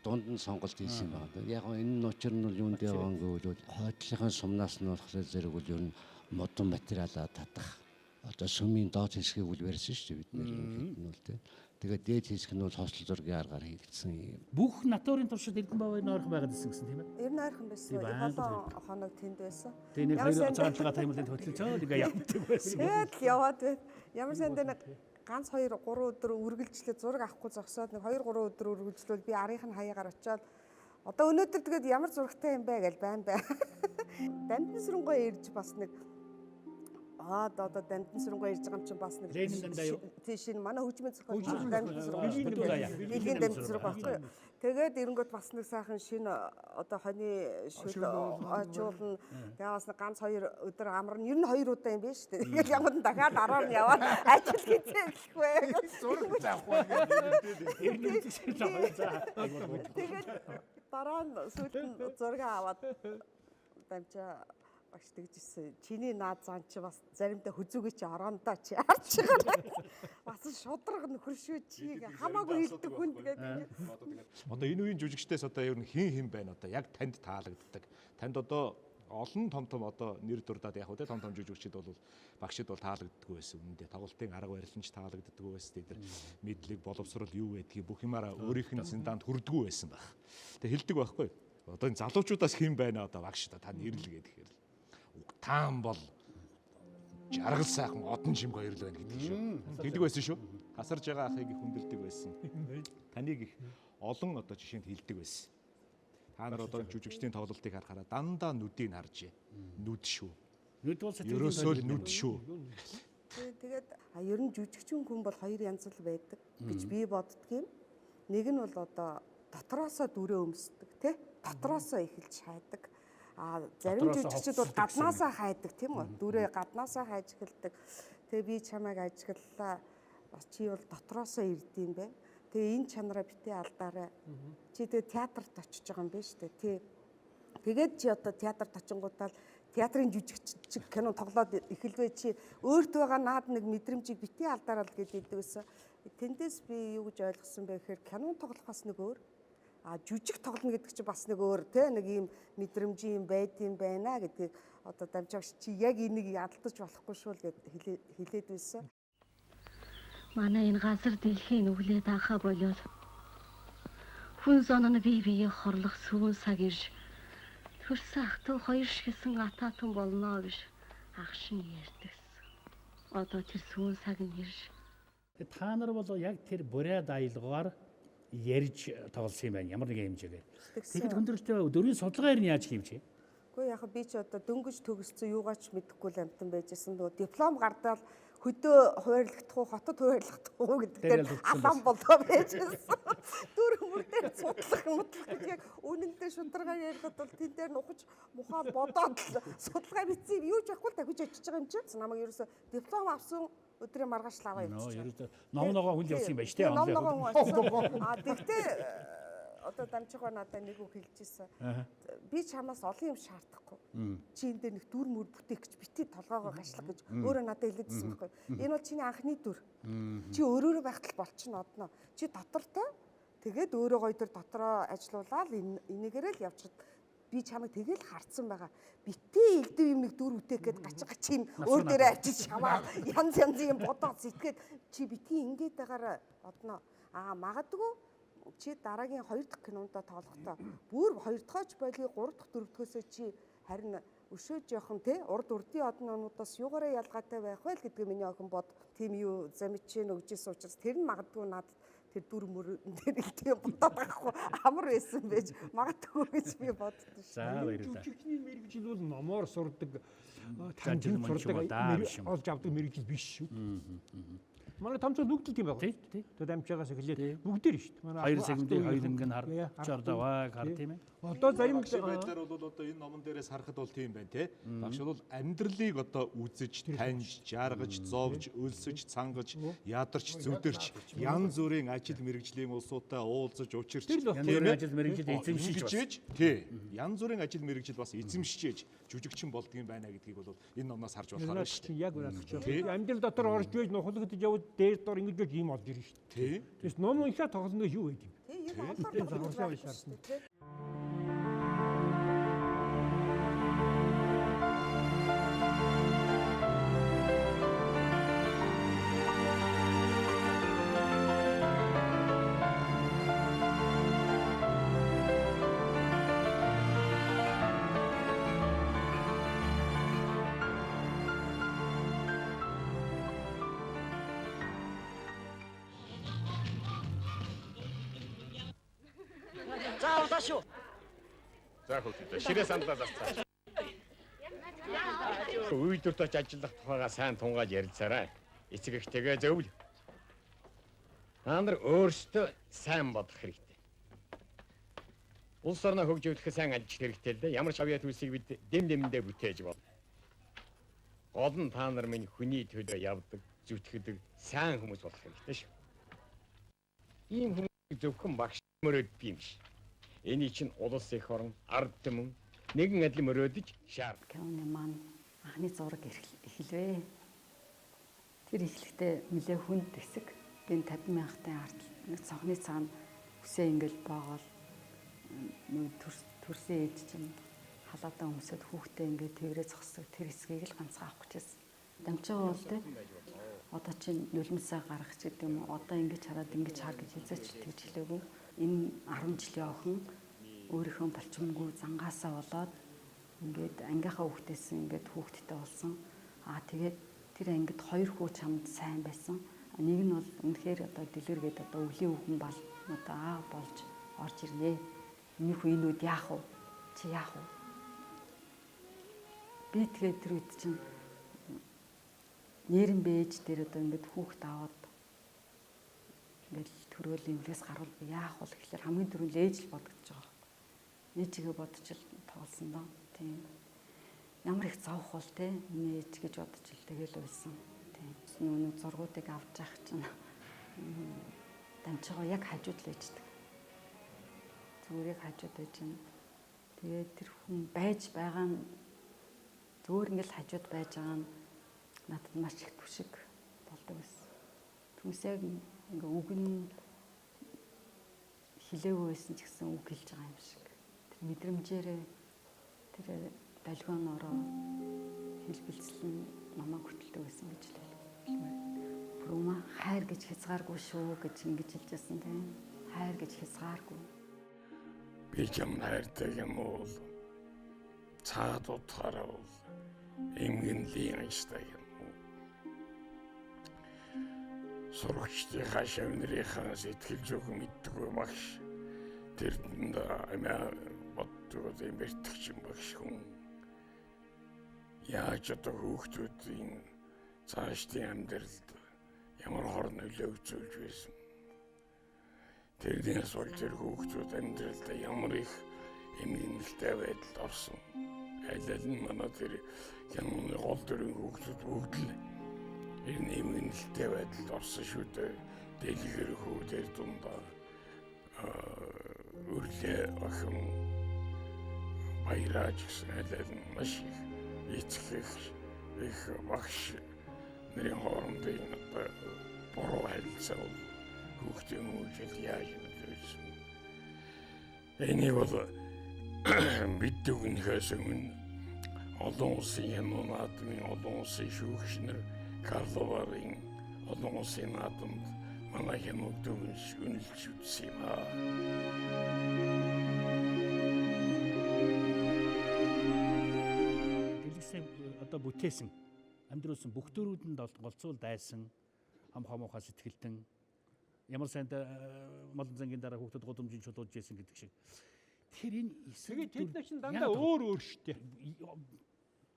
S5: дунд нь сонголт хийсэн байна. Яг энэ нь учир нь юунд яваан гэвэл хойдлынхын сумнаас нь болохоор зэрэг бол ер нь модон материалаа татах одоо сүмийн доод хэсгийг үл барьсан шүү дээ бид нэр ерөнхийд нь бол тийм. Тэгээд дээд хэсэг нь бол хослол зургийн аргаар хийгдсэн юм.
S2: Бүх натурын туршид Эрдэнэ баавын ойрхон байгаад ирсэн гэсэн тийм ээ.
S21: Ер нь ойрхон байсан.
S2: Тийм,
S21: Их
S2: байнга
S21: олон хоног тэнд байсан.
S2: Тэгээ нэг
S21: Ямар
S2: хоёр
S21: санд-
S2: цагаан таймлын хөтлөлцөө ингээ явдаг байсан.
S21: Тэгээд л яваад байт. Ямар санд нэг ганц 2 3 өдөр үргэлжлээ зураг авахгүй зогсоод нэг 2 3 өдөр үргэлжлүүл би арынх нь хаягаар очиод одоо өнөөдөр тэгээд ямар зурагтай юм бэ гэж байна бай. Дамтан сүрэнгөө ирж бас нэг одоо дамтан сүрэнгөө ирж байгаа юм чинь бас нэг
S2: Ленин дандаа юу?
S21: Тий шинэ манай хөгжмийн зохиолч
S2: Хөгжмийн
S21: дамтан
S2: зохиол.
S21: сүрэнгөө.
S2: Дэлхийн заяа.
S21: Дэлхийн дамтан сүрэг байхгүй юу? Тэгээд эренгөт бас нэг сайхан шинэ одоо хонь шүл очуулна. Тэгээ бас нэг ганц хоёр өдөр амарна. Ер нь хоёр удаа юм биш үү? Тэгээд ямар нь дахиад араар нь яваад ажил хийцээ гэхгүй.
S7: Зураг заахгүй
S2: Ер нь үзэх заа.
S21: Тэгээд дараа нь сүүлд нь зураг аваад дамжаа багш тэгжсэн. Чиний наад зан чи бас заримдаа хүзүүгээ чи орондоо чи харж байгаа. Бас шудраг нөхөр шүү чи хамаагүй хэлдэг хүн тэгээд
S7: Одоо энэ үеийн жүжигчдээс одоо ер нь хин хин байна одоо яг танд таалагддаг. Танд одоо олон том том одоо нэр дурдаад яг үү том том жүжигчид бол багшид бол таалагддаггүй байсан. Үнэндээ тоглолтын арга барил нь ч таалагддаггүй байсан. Тэд нар мэдлэг, боловсрол юу байдгийг бүх юмараа өөрийнх нь зиндаанд хүрдэггүй байсан байх. Тэг хэлдэг байхгүй. Одоо энэ залуучуудаас хин байна одоо багш та нэрлэгээ тэгэхээр. Угтаан бол жаргал сайхан одон чимг хоёр л байна гэдэг шүү. Тэгдэг байсан шүү. Хасарж байгаа ахыг их хүндэлдэг байсан. Таныг их олон одоо жишээнд хилдэг байсан. Та нар одоо жүжигчдийн тоглолтыг харахаараа дандаа нүдийг харж. Нүд шүү.
S2: Нүд бол сэтгэлийн
S7: Ерөөсөө л
S2: тойл
S7: нүд шүү.
S21: Тэгээд ер нь жүжигчин хүн бол хоёр янз л байдаг гэж би боддгийм. Нэг нь бол одоо дотроосоо дүрээ өмсдөг тий? Дотроосоо эхэлж хайдаг. А зарим
S2: Дотроосоо
S21: жүжигчид бол
S2: хувцасдаг гэсэн
S21: гаднаасаа хайдаг тийм үү? Дүрээ гаднаасаа хайж эхэлдэг. Тэгээ би чамайг ажиглалаа. Бас чи бол дотроосоо ирдэм бэ. Тэгээ энэ чанараа битээ алдаарай. Чи тэгээ театрт очиж байгаа юм байна шүү дээ. Тий. Тэгээд чи одоо театрт очингуудаа л театрын жүжигч чиг кино тоглоод эхэлвэ чи өөрт байгаа наад нэг мэдрэмжийг битгий алдаарал гэж хэлдэг байсан. Тэндээс би юу гэж ойлгосон бэ гэхээр кино тоглох бас нэг өөр. А жүжиг тоглоно гэдэг чинь бас нэг өөр те нэг ийм мэдрэмжийн байд юм байна гэдгийг одоо дамжаагч чи яг энийг ялдаж болохгүй шүү л гэд хэлээд байсан.
S13: Манай энэ газар дэлхийн нүглээ даахаа болоод хүн зон нь бие бие хорлох сүүн цаг ирж төрсөн ах トゥ хоёр шигсэн атаатан болно гэж агшин ярьдагсан. Одоо тэр сүүн цаг нь ирж
S2: Та нар бол яг тэр бурайд аялгаар ярьж тоглосон юм байна. Ямар нэгэн хэмжээгээр. Тэгэхэд хүндрэлтэй дөрвийн судалгаа ер нь яаж хийвчээ?
S21: Гэхдээ яг би ч одоо дөнгөж төгссөн юугаач мэдэхгүй л амтан байжсэн. Нөгөө диплом гардаал хөдөө хуваарлагдах уу, хотод хуваарлагдах уу гэдэг
S2: Тэр
S21: дээр
S2: л үтсэн
S21: алаан
S2: байсан.
S21: болоо байжсэн. Дүр мөр дээр судлах мудлах гэж яг үнэндээ шударгаа ярихад бол тэн дээр нухаж мухаа бодоод л судалгаа бичсэн юм юу ч явахгүй л дахиж очиж байгаа юм чи. Намайг ерөөсө диплом авсан өдрийн маргааш л аваа
S2: Нөө
S21: явчихсан.
S2: ерөөсөө ном ногоо хүн явсан юм байна шүү дээ.
S21: Ном ногоо хүн очсон. А тэгтээ одоо дамжихаа надад нэг үг хэлж ирсэн.
S2: Аа.
S21: Би чамаас олон юм шаардахгүй. Чи энэ дээр нэг дүр мөр бүтээх гэж бити толгоогоо гашлах гэж
S2: Мм.
S21: өөрөө надад хэлээдсэн
S2: Мм.
S21: байхгүй. Энэ бол чиний анхны дүр. Чи өөрөөрөө байхад л болчихно одно. Чи дотортой тэгээд өөрөө гоё тэр дотроо ажилуулаад энийгээрээ л явчихад би чамайг тэгэл харцсан байгаа. Бити элдв юм нэг дүр бүтээх гээд гач гач юм өөр дээрээ авчиж шаваад янз янзын юм бодоод сэтгээд чи бити ингээд байгаараа одно. Аа магадгүй чи дараагийн хоёр дахь кинондоо тоглохдоо бүр хоёр дахьч болий гурав дахь дөрөв дөхөөсөө чи харин өшөө жоохон те урд урдын однонуудаас юугаараа ялгаатай байх вэ л гэдгийг миний охин бод тийм юу замичэн өгчээсэн учраас тэр нь магадгүй надад тэр дүр мөр дээр л тийм бодоод байхгүй амар байсан байж магадгүй гэж би боддоо шүү.
S2: За баярлалаа.
S19: Жүжигчний мэргэжил бол номоор сурдаг,
S2: Занжин
S19: танхимд
S2: мөн ч юм уу
S19: сурдаг,
S2: даа биш юм.
S19: олж авдаг мэргэжил биш шүү. Манай томцол бүгд л тийм байгаа. Тэгээд дамжаагаас эхлээд бүгдээр шүү дээ. Манай
S2: Хоёр
S19: ах-
S2: сегментийн
S19: ах-
S2: хоёр өнгө нь хар
S19: Яа, ах-
S2: чордоваг хар тийм ээ.
S19: Одоо зарим
S7: багшийн байдлаар бол одоо энэ номон дээрээс харахад бол тийм байна те. Багш бол амьдралыг одоо үзэж, таньж, жаргаж, зовж, өлсөж, цангаж, ядарч, зүдэрч янз бүрийн ажил мэргэжлийн улсуудтай уулзаж, учирч
S2: Тэр л
S7: тийм
S2: янз бүрийн
S7: ээ?
S2: ажил мэргэжил эзэмшиж бас.
S7: Ингэж тий. Янз бүрийн ажил мэргэжил бас эзэмшиж жүжигчин болдгийм байна гэдгийг бол энэ номноос харж болохоор байна шүү дээ.
S19: Яг үнэ
S7: Тий.
S19: чинь. Амьдрал дотор орж байж нухлагдаж яваад дээр дор ингэж байж ийм олж ирнэ шүү
S7: дээ. Тий.
S19: Тэгээс ном уншаа тоглоно гэж юу байд юм.
S21: Тий, ер нь олоор
S19: Тийм
S21: тоглох
S19: загваршаа
S21: байхгүй
S19: шаардна.
S21: шүү дээ, тий.
S3: шүү.
S12: За хүүхдүүдээ ширээ сандлаа зарцаа. Үйлдвэрт очиж ажиллах тухайгаа сайн тунгааж ярилцаарай. Эцэг эхтэйгээ зөвл. Та нар өөрсдөө сайн бодох хэрэгтэй. Улс орноо хөгжүүлэхэд сайн ажиллах хэрэгтэй л дээ. Ямар ч авьяа төлсийг бид дэм дэмэндээ бүтээж болно. Гол нь та нар минь хүний төлөө явдаг, зүтгэдэг сайн хүмүүс болох хэрэгтэй шүү. Ийм хүмүүс зөвхөн багш мөрөөддөг юм биш. Эний чинь улс эх орн, ард түмэн нэгэн адил мөрөөдөж шаард.
S8: Киноны маань анхны зураг эхэлвэ. Тэр эхлэхдээ нэлээ хүнд хэсэг. Би 50 мянгатын ард нэг цонхны цаана үсээ ингээл боогоол нөө төрсөн ээж чинь халаадаа өмсөд хүүхдээ ингээд тэрээ зогсдог тэр хэсгийг л ганцхан авах гэжсэн. Дамжгаа бол тэ одоо чинь нулимсаа гаргах ч гэдэг юм уу одоо ингэж хараад ингэж хар гэж хязгаарч тэгж хэлээгүй. Энэ 10 жилийн охин өөрийнхөө болчмонгүй зангаасаа болоод ингээд ангийнхаа хүүхдээс ингээд хүүхэдтэй болсон. Аа тэгээд тэр ангид хоёр хүү чамд сайн байсан. Нэг нь бол үнэхээр одоо дэлгэргээд одоо өвлийн хүүхэн бол одоо аа болж орж ирнэ. Миний хүү энэ үед яах вэ? Чи яах вэ? Би тэгээд тэр үед чинь нэрэн бэж дээр одоо ингээд хүүхд аваад ингээд төрөөл имлээс гарвал би яах вэ гэхлээр хамгийн түрүүнд ээж л бодогдож байгаа байхгүй. Ээжигээ бодож л тоглосон доо. Тийм. Ямар их зовх бол те миний ээж гэж бодож л тэгэл байсан. Тийм. Нүг зургуудыг авч явах чинь дамжгаа яг хажууд л ээждэг. Зүгээр яг хажууд байж байна. Тэгээд тэр хүн байж байгаа нь зүгээр ингээл хажууд байж байгаа нь надад маш их түшиг болдог байсан. Түүнээс яг ингээ үг нь хэлээгүй байсан ч гэсэн үг хэлж байгаа юм шиг. Тэр мэдрэмжээрээ тэр долгион ороо хэл бэлцэл нь намайг хөтэлдэг байсан гэж л хэлмээр. Бүрүүмэ хайр гэж хязгааргүй шүү гэж ингэж хэлж байсан тийм. Хайр гэж хязгааргүй.
S23: Би чам хайртай юм уу? Цаад утгаараа бол эмгэнлийн ажтай юм уу? Сурагчдынхаа шавнырынхаа сэтгэл зүг мэддэггүй багш. Тэр амиа боддог юм бэртгч багш хүн. Яаж одоо хүүхдүүдийн цаашдын амьдралд ямар хор нөлөө үзүүлж байсан. Тэрнээс болж тэр хүүхдүүд амьдралдаа ямар их эмгэнэлтэй байдалд орсон. Аль аль нь манай тэр киноны гол дүрийн хүүхдүүд бүгд л энэ эмгэнэлтэй байдалд орсон шүү дээ. Дэлгэр хүү тэр дундаа өрлөө охин баяраач гэсэн аль аль нь маш их эцэг их багш нарын хоорондын одоо буруу харилцаа бол хүүхдийн хөгжил яаж нөлөөлсөн. Энийг бол мэддэг үнэхээс өмнө олон улсын кино наадмын олон улсын шүүгч нар Карловарын олон улсын наадамд манай киног дүгнж үнэлж үзсэн юм аа.
S2: Дэлгэсэн одоо бүтээсэн амьдруулсан бүх төрүүдэнд голцуул дайсан хам хамуухай сэтгэлтэн ямар сайн молон зангийн дараа хүүхдүүд гудамжийн чулууж ийсэн гэдэг шиг. Тэр энэ
S19: Тэгээд тэд нар чинь дандаа өөр өөр шүү дээ.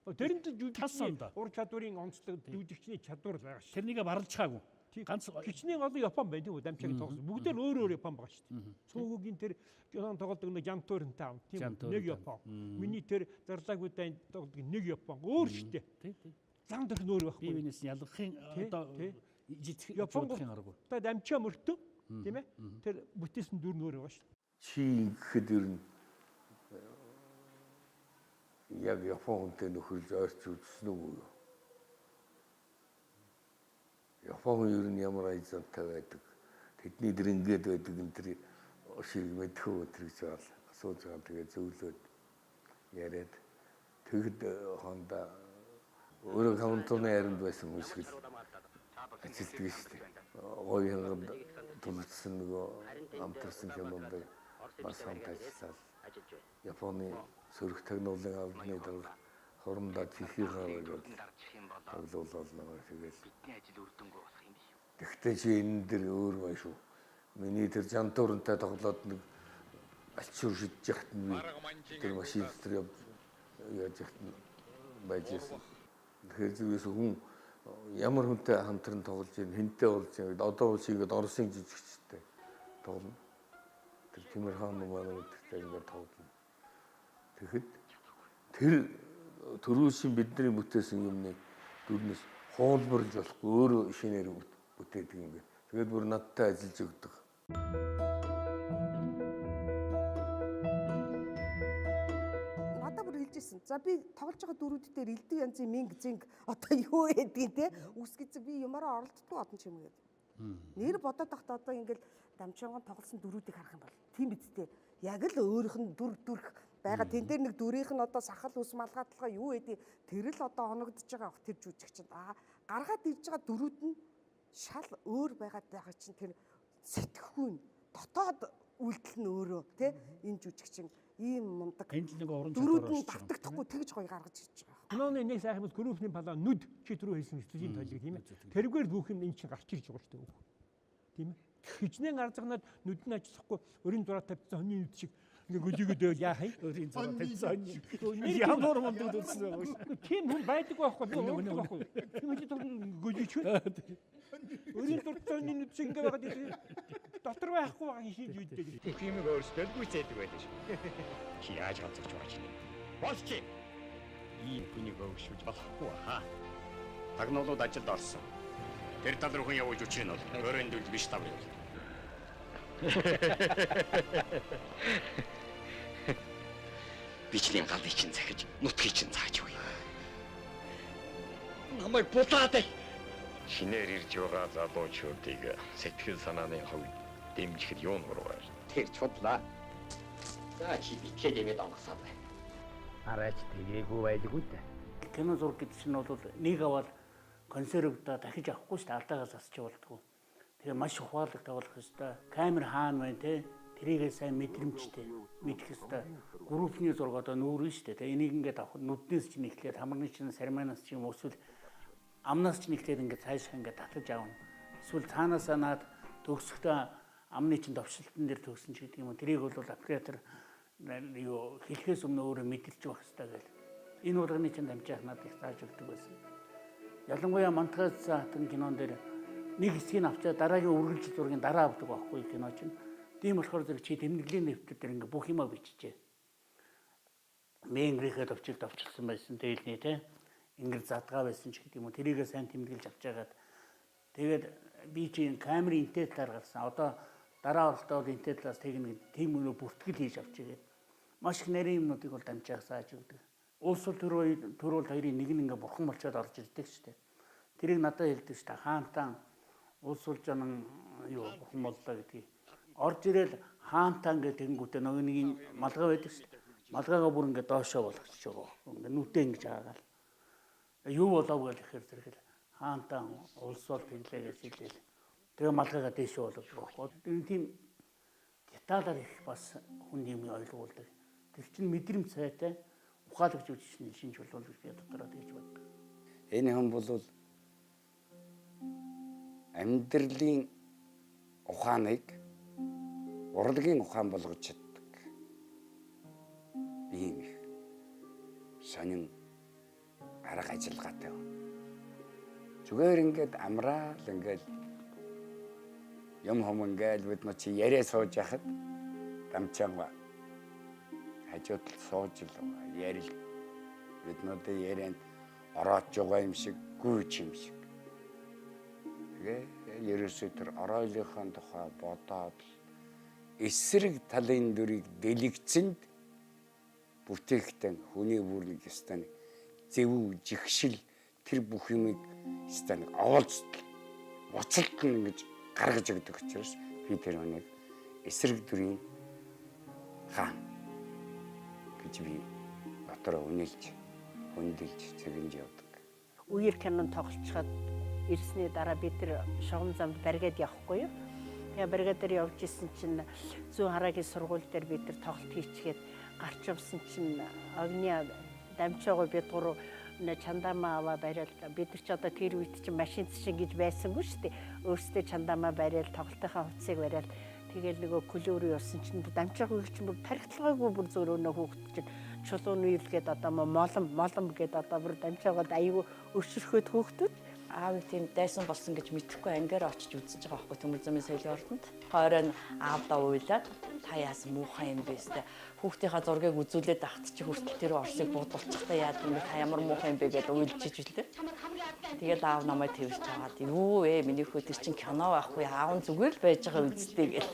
S19: Тэрэнд л жүжигчний ур чадварын онцлог жүжигчний чадвар л байгаа шүү.
S2: Тэрнийг барлж чаагүй. Ганц
S19: хичнээн олон Япон байна тийм үү дамчааг тоглосон. Бүгдээр өөр өөр Япон байгаа шүү дээ. Цөөхөгийн тэр кинон тоглодог нэг Жантуурнтай ам тийм үү нэг Япон. Миний тэр зарлаагүй дайн тоглодог нэг Япон өөр шүү дээ. Зан төрх нь өөр байхгүй.
S2: Бие биенээс ялгахын одоо жижиг
S19: Япон
S2: аргагүй.
S19: Одоо дамчаа мөртөө тийм ээ тэр бүтээсэн дүр нь өөр байгаа шүү дээ.
S24: Чи ингэхэд ер нь яг Япон хүнтэй нөхөрлж ойрч үзсэн үү юу? Япон хүн ер нь ямар аян зантай байдаг. Тэдний дэр ингээд байдаг энэ тэр шиг мэдхүү өтер гэж байгаа асууж байгаа. Тэгээ зөвлөөд яриад тэгэд хонда өөрөө хамтууны ярианд байсан хүн шиг л ажилтдаг шүү дээ. Гоё хангад тулгдсан нөгөө амтарсан кинонд бас хамт ажиллаад Японы сөрөг технологийн албаны дарга хурмдаа чихийг гаргаад тоглоулаад намайг тэгэл. Тэгтээ чи энэ дэр өөр бай шүү. Миний тэр жантуурнтай тоглоод нэг Альчуур шидэж яхад нь би тэр машин дотор явж яаж яхад нь байж байсан. Тэгэхээр зүгээс хүн ямар хүнтэй хамтран тоглож байна, хэнтэй болж байна. Одоо бол шигээд Оросын жижигчтэй тоглоно. Тэр Тимирхан манай гэдэгтэй ингээд тоглоно. Тэгэхэд тэр төрөөсийн бидний бүтээсэн юмны дүрнээс хуулбарлаж болохгүй өөрөө шинээр бүтээдэг юм гээд. Тэгээд бүр надтай ажиллаж өгдөг.
S21: Надад бүр хэлжсэн. За би тоглож байгаа дүрүүд дээр элдв янзын минг зинг одоо юу гэдгийг те үс гэзэг би юмараа оролддгүй одон ч юм гээд. Нэр бодоод тахт одоо ингээл Дамчингон тоглосон дүрүүдийг харах юм бол тийм биз дээ. Яг л өөрийнх нь дүр дүрх байгаа. Тэн дээр нэг дүрийнх нь одоо сахал ус малгайтлага юу гэдгийг тэр л одоо оногдож байгаа бах тэр жүжигч чинь. Аа гаргаад ирж байгаа дүрүүд нь шал өөр байгаад байгаа чинь тэр сэтгхүүн дотоод үйлдэл нь өөрөө тий энэ жүжигчин ийм мундаг.
S2: Энд л нэг уран
S21: дүрүүд нь давтагдахгүй тэгж гоё гаргаж ирж байгаа.
S19: Киноны нэг сайхан юм группний палаа нүд чи түрүү хэлсэн зүжийн тойлог тийм ээ. Тэрүүгээр бүх юм энэ чинь гарч ирж байгаа шүү дээ. Тийм ээ. Хичнээн арзганаад нүд нь ажиллахгүй өрийн зураа тавьчихсан хоньны нүд шиг ингээ гөлийгöd байвал яах юм?
S2: Өрийн зураа тавьчихсан хоньны. Ямар мундаг үзсэн вэ?
S19: Тийм хүн байдаг байхгүй би уудаг байхгүй. Тийм хэлж гөлийч. Өрийн зуртай хоньны нүд шиг ингээ байгаад дотор байхгүй байгаа хийж үйдэг.
S12: Бүх юм өөрсдөө л гүйцээдэг байлаа шүү. Чи яаж ганцаарч байгаа чинь? Болж. Ийм хүнийг өөгшүүлж болохгүй хаа. Тагнуулууд ажилд орсон. Тэр тал руу хүн явуулж өчрөн нь бол өөрөнд үл биш тавь явуул. Бичлийн галыг чинь захиж, нутгийг чинь зааж өгье. Намайг булаад. Шинээр ирж байгаа залуучуудыг сэтгэл санааны хувьд дэмжихэд юу нурваа. Тэр чудлаа. За чи битгээд эмээд онгосоод бай.
S3: Арайч тэгээгүй байлгүй дээ.
S2: Кино зураг гэдэг чинь бол нэг аваад консервда дахиж авахгүй шүү дээ. Алдаагаас асч болдгоо. Тэгээ маш ухаалаг тоглох ёстой. Камер хаана байна те? Тэрийгээ сайн мэдрэмжтэй мэдэх ёстой. Группний зураг одоо нүүрэн шүү дээ. Энийг ингээд авах нүднээс чинь эхлээд хамарны чинь сарманаас чинь эсвэл амнаас чинь эхлээд ингээд цаашаа ингээд татаж авна. Эсвэл цаанаасаа наад төгсөхдөө амны чинь товшилтон дээр төгсөн ч гэдэг юм уу. Тэрийг бол оператор юу хэлэхээс өмнө өөрөө мэдэрч байх ёстой гэл. Энэ болгоны чинь дамжаах надад их зааж өгдөг байсан. Ялангуяа Мантгаз хатан кинон дээр нэг хэсгийг авчаад дараагийн үргэлжлэл зургийн дараа авдаг байхгүй кино чинь. Тийм болохоор зэрэг чи тэмдэглэлийн нэвтрэл дээр ингээ бүх юмаа биччихэ. Мэнгрийнхээ товчилд авчилсан байсан дээлний те. Ингэр задгаа байсан ч гэдэг юм уу. Тэрийгээ сайн тэмдэглэж авч хагаад тэгээд би чинь камерын энтэй талаар гарсан. Одоо дараа орохдоо бол энтэй талаас тэг нэг тийм өнөө бүртгэл хийж авчигээд маш их нарийн юмнуудыг бол дамжаах зааж өгдөг. Улс төрөл хоёрын нэг нь ингээ бурхан болчоод орж ирдэг шүү дээ. Тэрийг надад хэлдэг шүү дээ. Хаантан улс улжанан юу бурхан боллоо гэдгийг. Орж ирээл хаантан гэх тэгэнгүүтээ нөгөө нэг юм малгай байдаг шүү дээ. Малгайгаа бүр ингээ доошоо болгочих байгаа. Ингээ нүдээ ингэж хаагаал. Юу болов гэж ихээр зэрэг хаантан улс бол тэглээ гэж хэлээл. Тэгээ малгайгаа дээшээ болгож байгаа байхгүй. Тийм деталаар их бас хүн юм ойлгуулдаг. Тэр чинь мэдрэмж сайтай ухаалаг жүжигчний шинж болов гэж би дотороо тэгж боддог.
S9: Энэ хүн бол амьдралын ухааныг урлагийн ухаан болгож чаддаг. Ийм их сонин арга ажиллагаатай. Зүгээр ингээд амраал ингээд юм хум ингээд бид нар чи яриа сууж яхад дамчаанга хажууд л сууж л ярил бид нуудын ярианд ороож байгаа юм шиг гүйч юм шиг. Тэгээ ерөөсөө тэр оройлынхаа тухай бодоод эсрэг талын дүрийг дэлгэцэнд бүтээхтэн хүний бүр нэг ёстой нэг зөв жигшил тэр бүх юмыг ёстой нэг оволцтол буцалт нь ингэж гаргаж өгдөг учраас би тэр хүнийг эсрэг дүрийн хаан гэж би дотроо үнэлж хүндэлж цэгэнж явдаг.
S11: Үер кинон тоглолцоход ирсний дараа бид нар шугам замд баригаад явахгүй юу. Тэгээ бригадаар явж исэн чинь зүүн хараагийн сургууль дээр бид нар тоглолт хийчихэд гарч явсан чинь огны дамжаагүй бид гурав чандаамаа аваа бариад бид нар ч одоо тэр үед чинь машин чинь гэж байсангүй шүү дээ. Өөрсдөө чандаамаа бариад тоглолтынхаа хувцсыг бариад Тэгэл нөгөө көлөөр явсан чинь дамжаагүй чинь бүр тархитлагаагүй бүр зөөрөө хүүхэд чинь чулуун үйл гээд одоо молом молом гээд одоо бүр дамжаагаад аюу өшөрхөөд хүүхдүүд
S6: аавыг тийм дайсан болсон гэж мэдэхгүй ангиар очиж үзэж байгаа байхгүй Төмөр замын соёлын ордонд. Хойроо аавдаа уйлаад та яасан муухай юм бэ сте. Хүүхдийнхаа зургийг үзүүлээд ахт чи хүртэл тэр Оросыг буудулчихтаа яад юм бэ, та ямар муухай юм бэ гэдээ уйлж иж үлээ. Тэгэл аав намайг тэрч аваад юу вэ миний хүү тэр чин кино байхгүй аав нь зүгээр л байж байгаа үсттэй гэл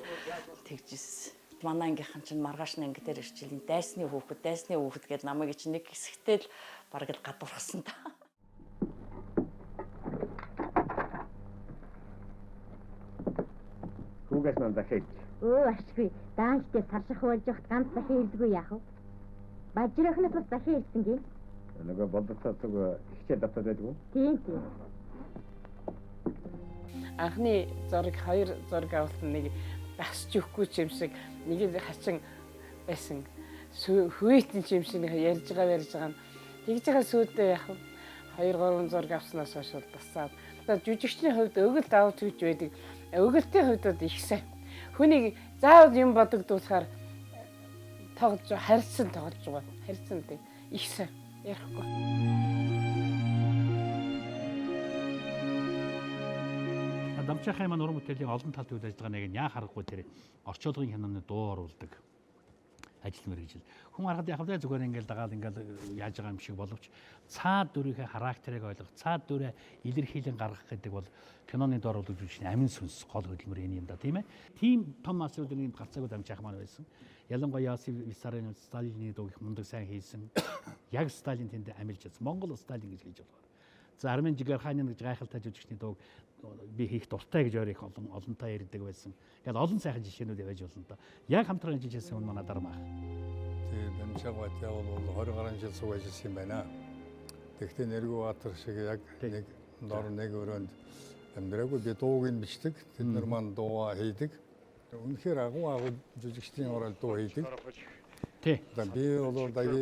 S6: тэгжсэн. Манай ангийнхан чинь маргааш нь анги дээр ирчихэл дайсны хүүхэд дайсны хүүхэд гэд намайг чинь нэг хэсэгтэл бараг л гадуурхсан та.
S12: Хүүгээс маань захиалж.
S13: Өө ашгүй. Даанчтай сарших болж явахд ганц захин ирдэггүй яах вэ? Бажрахнаас бас захин ирсэн гин.
S12: Нөгөө болдоцоо зүг хичээл давтаад байдгүй.
S13: Тийм тийм.
S14: Анхны зураг хоёр зураг авалт нэг дасч өгөхгүй ч юм шиг нэг хачин байсан. Хүүйтэн ч юм шиг нэг ярьж байгаа нь тэгж байгаа сүйдээ яах вэ? 2 3 зураг авснаас хойш бол дасаад. Жүжигчний хувьд өгөлт авч гэж байдаг. Өгөлтийн хувьд бол их сайн. Хүнийг заавал юм бодогдуулахаар тоглож харьцан тоглож байгаа. Харьцан гэдэг их сайн ярихгүй.
S2: Дамжаахын маань уран бүтээлийн олон талд үйл ажиллагааныг нь яа харахгүй тэр орчуулгын киноны дуу оруулдаг ажил мэргэжил. Хүн харахад яг л зүгээр ингээл дагаал ингээл яаж байгаа юм шиг боловч цаад дүрийнхээ характерыг ойлгох, цаад дүрээ илэрхийлэн гаргах гэдэг бол киноны дуу оруулах жүжигчний амин сүнс гол хөдөлмөр энэ юм да, тийм ээ. Тийм том масруудын гарцаагүй Дамжаах маань байсан. Ялангуяа Иосиф Виссарионович Сталины дууг их мундаг сайн хийсэн. Яг Сталин тэнд амилж чадсан. Монгол Сталин гэж хэлж болохоор. За Армен Жигарханин гэж гайхалтай жүжигчний дууг би хийх дуртай гэж өөр их олон олонтой ярьдаг байсан. Ингээл олон сайхан жишээнүүд байж болно да. Яг хамтран ажиллаж байсан хүн манай дармаах.
S15: Тэгээ Дамжааг Батя бол 20 гаруй жил цуг ажилласан юм байна. Тэгэхдээ Нэргүү Баатар шиг яг нэг дор нэг өрөөнд амьдраагүй, би дууг нь бичдэг. Тэд нар маань дуугаа хийдэг. Үнэхээр агуу агуу жүжигчдийн орол дуу хийдэг.
S2: Тий.
S15: Би бол Даги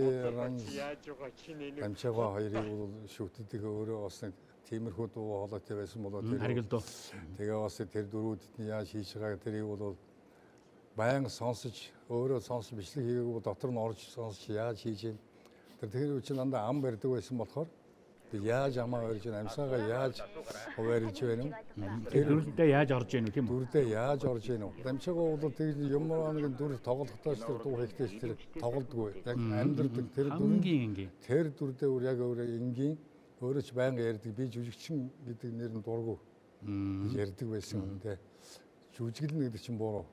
S15: Дамжаага хоёрыг бол шүтдэг, өөрөө бас нэг тиймэрхүү дуу хоолойтой байсан болоо
S2: тэр харгил дуу.
S15: Тэгээ бас тэр дөрүүдэд нь яаж хийж байгааг тэрийг бол байнга сонсож, өөрөө сонсож бичлэг хийгээгүй дотор нь орж сонсож яаж хийж юм. Тэр чинь дандаа ам барьдаг байсан болохоор би яаж амаа барьж байна, амьсаагаа яаж хуваарлж байна вэ?
S2: Тэр дүрдээ яаж орж ийн үү тийм үү?
S15: Дүрдээ яаж орж ийн үү? Дамжаага бол тэгж ямар нэгэн дүр тоглохдоо ч тэр дуу хийхдээ ч тэр тоглодгүй. Яг амьдрдаг тэр дүр.
S2: Энгийн.
S15: Тэр дүрдээ өөр яг өөрөө энгийн, өөрөө ч байнга ярьдаг. Би жүжигчин гэдэг нэр нь дургу гэж ярьдаг байсан юм дээ. Жүжиглэнэ гэдэг чинь буруу.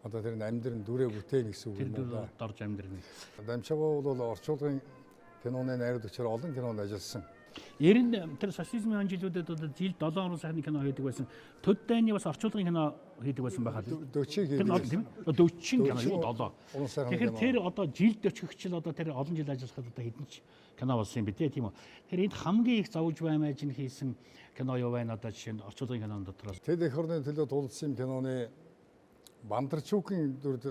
S15: Одоо тэр амьдрын дүрээ бүтээн гэсэн үг юм
S2: да. Тэр дүр орж амьдрна.
S15: Дамжаага бол орчуулгын киноны найруулагчаар олон кинонд ажилласан.
S2: Ер нь тэр социализмын он жилүүдэд одоо жил 7 орон сайхны кино хийдэг байсан. Төд дайны бас орчуулгын кино хийдэг байсан байхад.
S15: 40 хийдэг.
S2: Тэр 40 кино юу 7. Тэгэхээр тэр одоо жил 40 жил одоо тэр олон жил ажиллахад одоо хэдэн ч кино болсон юм бэ тийм үү. Тэгэхээр энд хамгийн их зовж баймааж нь хийсэн кино юу байна одоо жишээ нь орчуулгын кинон дотроос.
S15: Тэд эх орны төлөө тулдсан киноны Бандарчукийн дүрд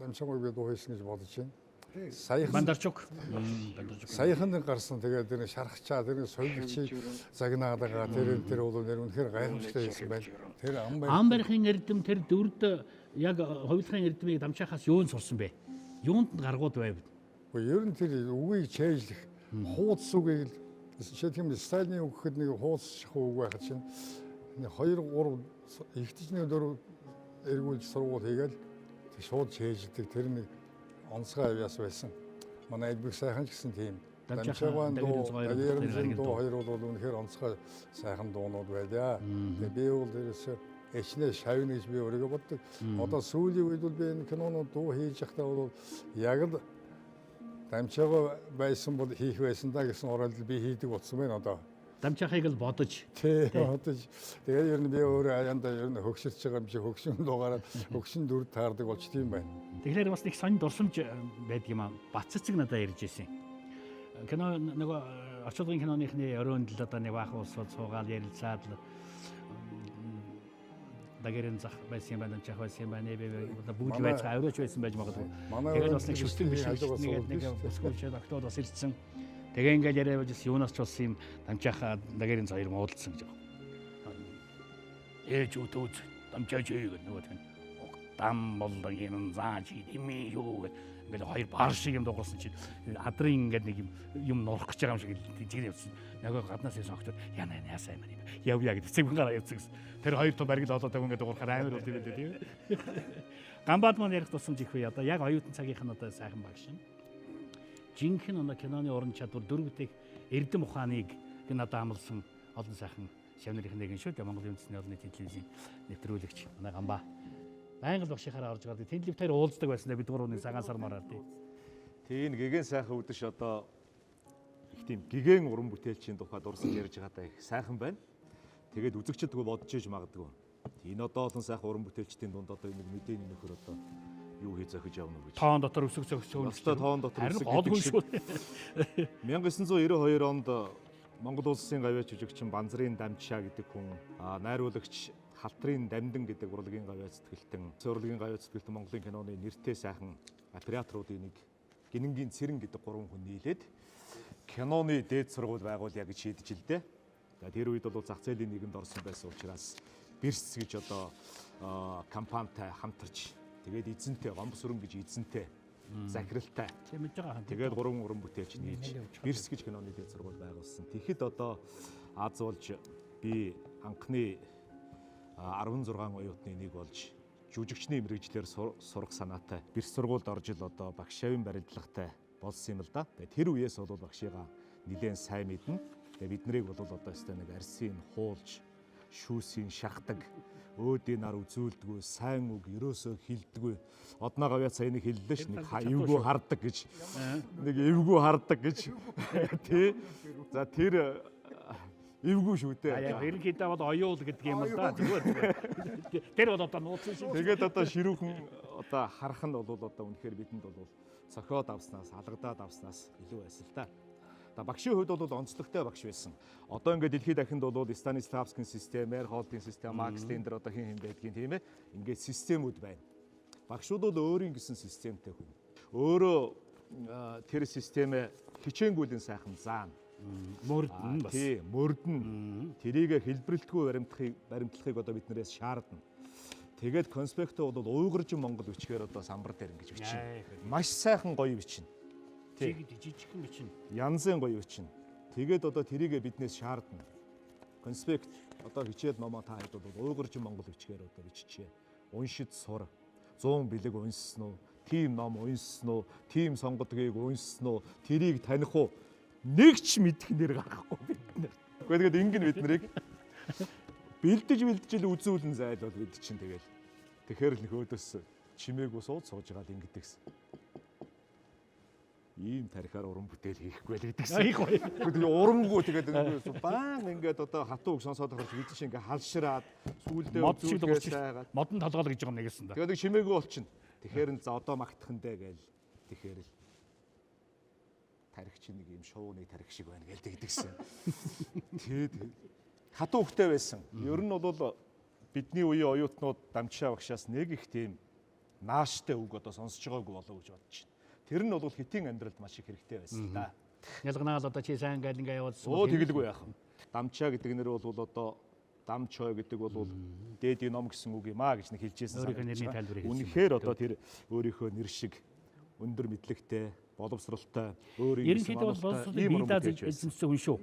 S15: Дамжаагүй би дуу хийсэн гэж бодож байна. Саяхан
S2: Бандарчук.
S15: Саяхан гарсан тэгээд тэр шархчаа тэр соёлчийг загнаад байгаа тэр бол нэр үнэхээр гайхамшигтай хийсэн байна. Тэр
S2: ам барихын эрдэм тэр дүрд яг хувилахын эрдмийг Дамжаахаас юунд сурсан бэ? Юунд нь гаргууд байв?
S15: Гэхдээ ер нь тэр үгийг чэйжлэх хууц үгийг л жишээлх юм Сталины үг гэхэд нэг хууц шахуу үг байхад чинь 2 3 ихтэж нэг дөрөв эргүүлж сургууль хийгээл шууд чэйжлдэг тэр нэг онцгой авьяас байсан. Манай Элбэг сайхан ч гэсэн тийм. Дамжаагаан дуу, Дагермзын дуу хоёр бол үнэхээр онцгой сайхан дуунууд байлаа. Тэгээ би бол дээрээс ээчнээ шавна гэж би өөрийгөө боддог. Одоо сүүлийн үед бол би энэ кинонууд дуу хийж явахдаа бол яг л Дамжаага байсан бол хийх байсан да гэсэн оройлол би хийдэг болсон байна одоо.
S2: Дамжаахыг л бодож.
S15: Тий, бодож. Тэгээд ер нь би өөрөө аяндаа ер нь хөгшөрч байгаа юм шиг хөгшин дуугараад хөгшин дүр таардаг болчтой юм байна.
S2: Тэгэхээр бас их сонин дурсамж байдаг юм аа. Бац цэцэг надад ярьж ирсэн. Кино нөгөө орчуулгын киноныхны өрөөнд л одоо нэг баахан улсууд суугаал ярилцаад л Дагерын зах байсан юм байна, Дамжаах байсан юм байна, одоо бүгд байцгаа авираач байсан байж магадгүй. Тэгээд бас нэг шүтэн биш нэг бүсгүйчээд октод бас ирсэн. Тэгээ ингээл яриа явж юунаас ч болсон юм Дамжаах Дагерын хоёр муудалцсан гэж байгаа. Ээж өөдөөд Дамжаач ээ гэх нөгөө тань. Дам болон юм зааж дими юу гэх ингээд хоёр бар шиг юм дуурсан чинь адрын ингээд нэг юм нурах гэж байгаа юм шиг жиг явсан. Нөгөө гаднаас ирсэн охтод яна яасан юм бэ? Явъя гэдэг цэвгэн гараа явцсан гэсэн. Тэр хоёр том баригл олоод ингээд дуурахаар амар бол юм дээ тийм. Гамбаад маань ярих тусамж их бай. Одоо яг оюутан цагийнх нь одоо сайхан багш нь. Жинхэнэ одоо киноны уран чадвар дөрөв дэх эрдэм ухааныг надад амлсан олон сайхан шавнырын нэг нь шүү дээ. Монгол үндэсний олон нийтийн телевизийн нэвтрүүлэгч манай Гамбаа. Байнга л багшийнхаараа орж гардаг. Тэнд лифтээр уулздаг байсан бид гурав нэг цагаан сар мараар тий.
S7: Тийм гэгэн сайхан үдэш одоо их тийм гэгэн уран бүтээлчийн тухай дурсаж ярьж байгаадаа их сайхан байна. Тэгээд үзэгчд бодож иж магадгүй. Энэ одоо олон сайхан уран бүтээлчдийн дунд одоо нэг мэдээний нөхөр одоо юу хий зохиж явна уу гэж.
S2: Тоон дотор өсөг зохиж.
S7: Ёстой тоон дотор өсөг
S2: гэдэг
S7: шиг. 1992 онд Монгол улсын гавьяа жүжигчин Банзрын Дамчаа гэдэг хүн найруулагч Халтрын Дамдин гэдэг урлагийн гавьяа зүтгэлтэн, урлагийн гавьяа зүтгэлтэн Монголын киноны нэртэй сайхан операторуудын нэг Гинэнгийн Цэрэн гэдэг гурван хүн нийлээд киноны дээд сургууль байгуулъя гэж шийдэж л дээ. За тэр үед бол зах зээлийн нийгэмд орсон байсан учраас Бирс гэж одоо компанитай хамтарч тэгээд эзэнтэй Гомбосүрэн гэж эзэнтэй захиралтай.
S2: Тийм мэдж байгаа.
S7: Тэгээд гурван уран бүтээлч нийлж Бирс гэж киноны дээд сургууль байгуулсан. Тэгэхэд одоо аз болж би анхны 16 оюутны нэг болж жүжигчний мэрэгжлэр сурах санаатай Бирс сургуульд орж ил одоо багш шавийн барилдлагатай болсон юм л да. Тэр үеэс бол багшигаа нэлээд сайн мэднэ. Тэгээд бид нарыг бол одоо өстой нэг арсын хуулж шүүсийн шахдаг, өөдийн нар үзүүлдэггүй, сайн үг ерөөсөө хилдэггүй. Одноо гавьяа сая нэг хэллээ ш нэг эвгүй хардаг гэж. Нэг эвгүй хардаг гэж. Тий. За тэр эвгүй шүү дээ.
S2: Яг ерөнхийдөө бол оюул гэдэг юм л да. Зүгээр. Тэр бол одоо нууцсан шүү.
S7: Тэгээд одоо ширүүхэн одоо харах нь бол одоо үнэхээр бидэнд бол цохиод авснаас, алгадаад авснаас илүү байсан л да. За багшийн хувьд бол онцлогтой багш байсан. Одоо ингээд дэлхийд дахинд бол Станиславскийн систем, Мейерхолдын систем, Макс Лендер одоо хин хин байдгийн тийм ээ. Ингээд системүүд байна. Багшууд бол өөрийн гэсэн системтэй хүн. Өөрөө тэр системээ хичээнгүйлэн сайхан заана.
S2: Мөрдөн бас.
S7: Тий, мөрдөн. Тэрийг хэлбэрлэлтгүй баримтлахыг одоо биднээс шаардна. Тэгээд конспектоо бол уйгуржин монгол бичгээр одоо самбар дээр ингэж бичнэ. Маш сайхан гоё бичнэ.
S2: Жижигхэн бичнэ.
S7: Янзын гоё бичнэ. Тэгээд одоо тэрийг биднээс шаардна. Конспект одоо хичээл номоо та хэд бол уйгуржин монгол бичгээр одоо биччихэ. Уншид сур. 100 бэлэг унссан уу? Тийм ном унссан уу? Тийм сонгодгийг унссан уу? Тэрийг таних уу? Нэг ч мэдэх нэр гаргахгүй бид нэр. Гэхдээ тэгээд ингэн бид нарыг бэлдэж бэлдэж л үзүүлэн зайлвал бид чинь тэгэл. Тэгэхээр л нөхөөдөөс чимээгүй сууж сууж байгаа л ингэдэгсэн. Ийм тарихаар уран бүтээл хийхгүй л гэдэгсэн. Тэгээ урамгүй тэгээд баан ингээд одоо хатуу үг сонсоод байхад бид чинь ингээд халшраад сүүлдээ үзүүлгээ сайгаад
S2: модон толгоол гэж байгаа юм нэгэсэн да.
S7: Тэгээд чимээгүй болчихно. Тэгэхээр нь за одоо магтах нь дээ гээл. Тэгэхээр л тарих чинь нэг ийм шууны тарих шиг байна гээл тэгдэгсэн. Тэгээд хатуу үгтэй байсан. Ер нь бол бидний үеийн оюутнууд Дамчаа багшаас нэг их тийм нааштай үг одоо сонсож байгаагүй болов гэж бодож байна. Тэр нь бол хэтийн амьдралд маш их хэрэгтэй байсан л да.
S2: Ялганаал одоо чи сайн ингээл ингээ явуулсан.
S7: Өө тэгэлгүй яах вэ? Дамчаа гэдэг нэр бол одоо Дамчой гэдэг бол дээдийн ном гэсэн үг юм аа гэж нэг хэлжсэн
S2: санагдаж. Өөрийнхөө нэрний тайлбарыг
S7: хэлсэн. Үнэхээр одоо тэр өөрийнхөө нэр шиг өндөр мэдлэгтэй, боловсралтай, өөрийн
S2: ерөнхийдөө бол боловсролыг бие дааж эзэмшсэн хүн шүү.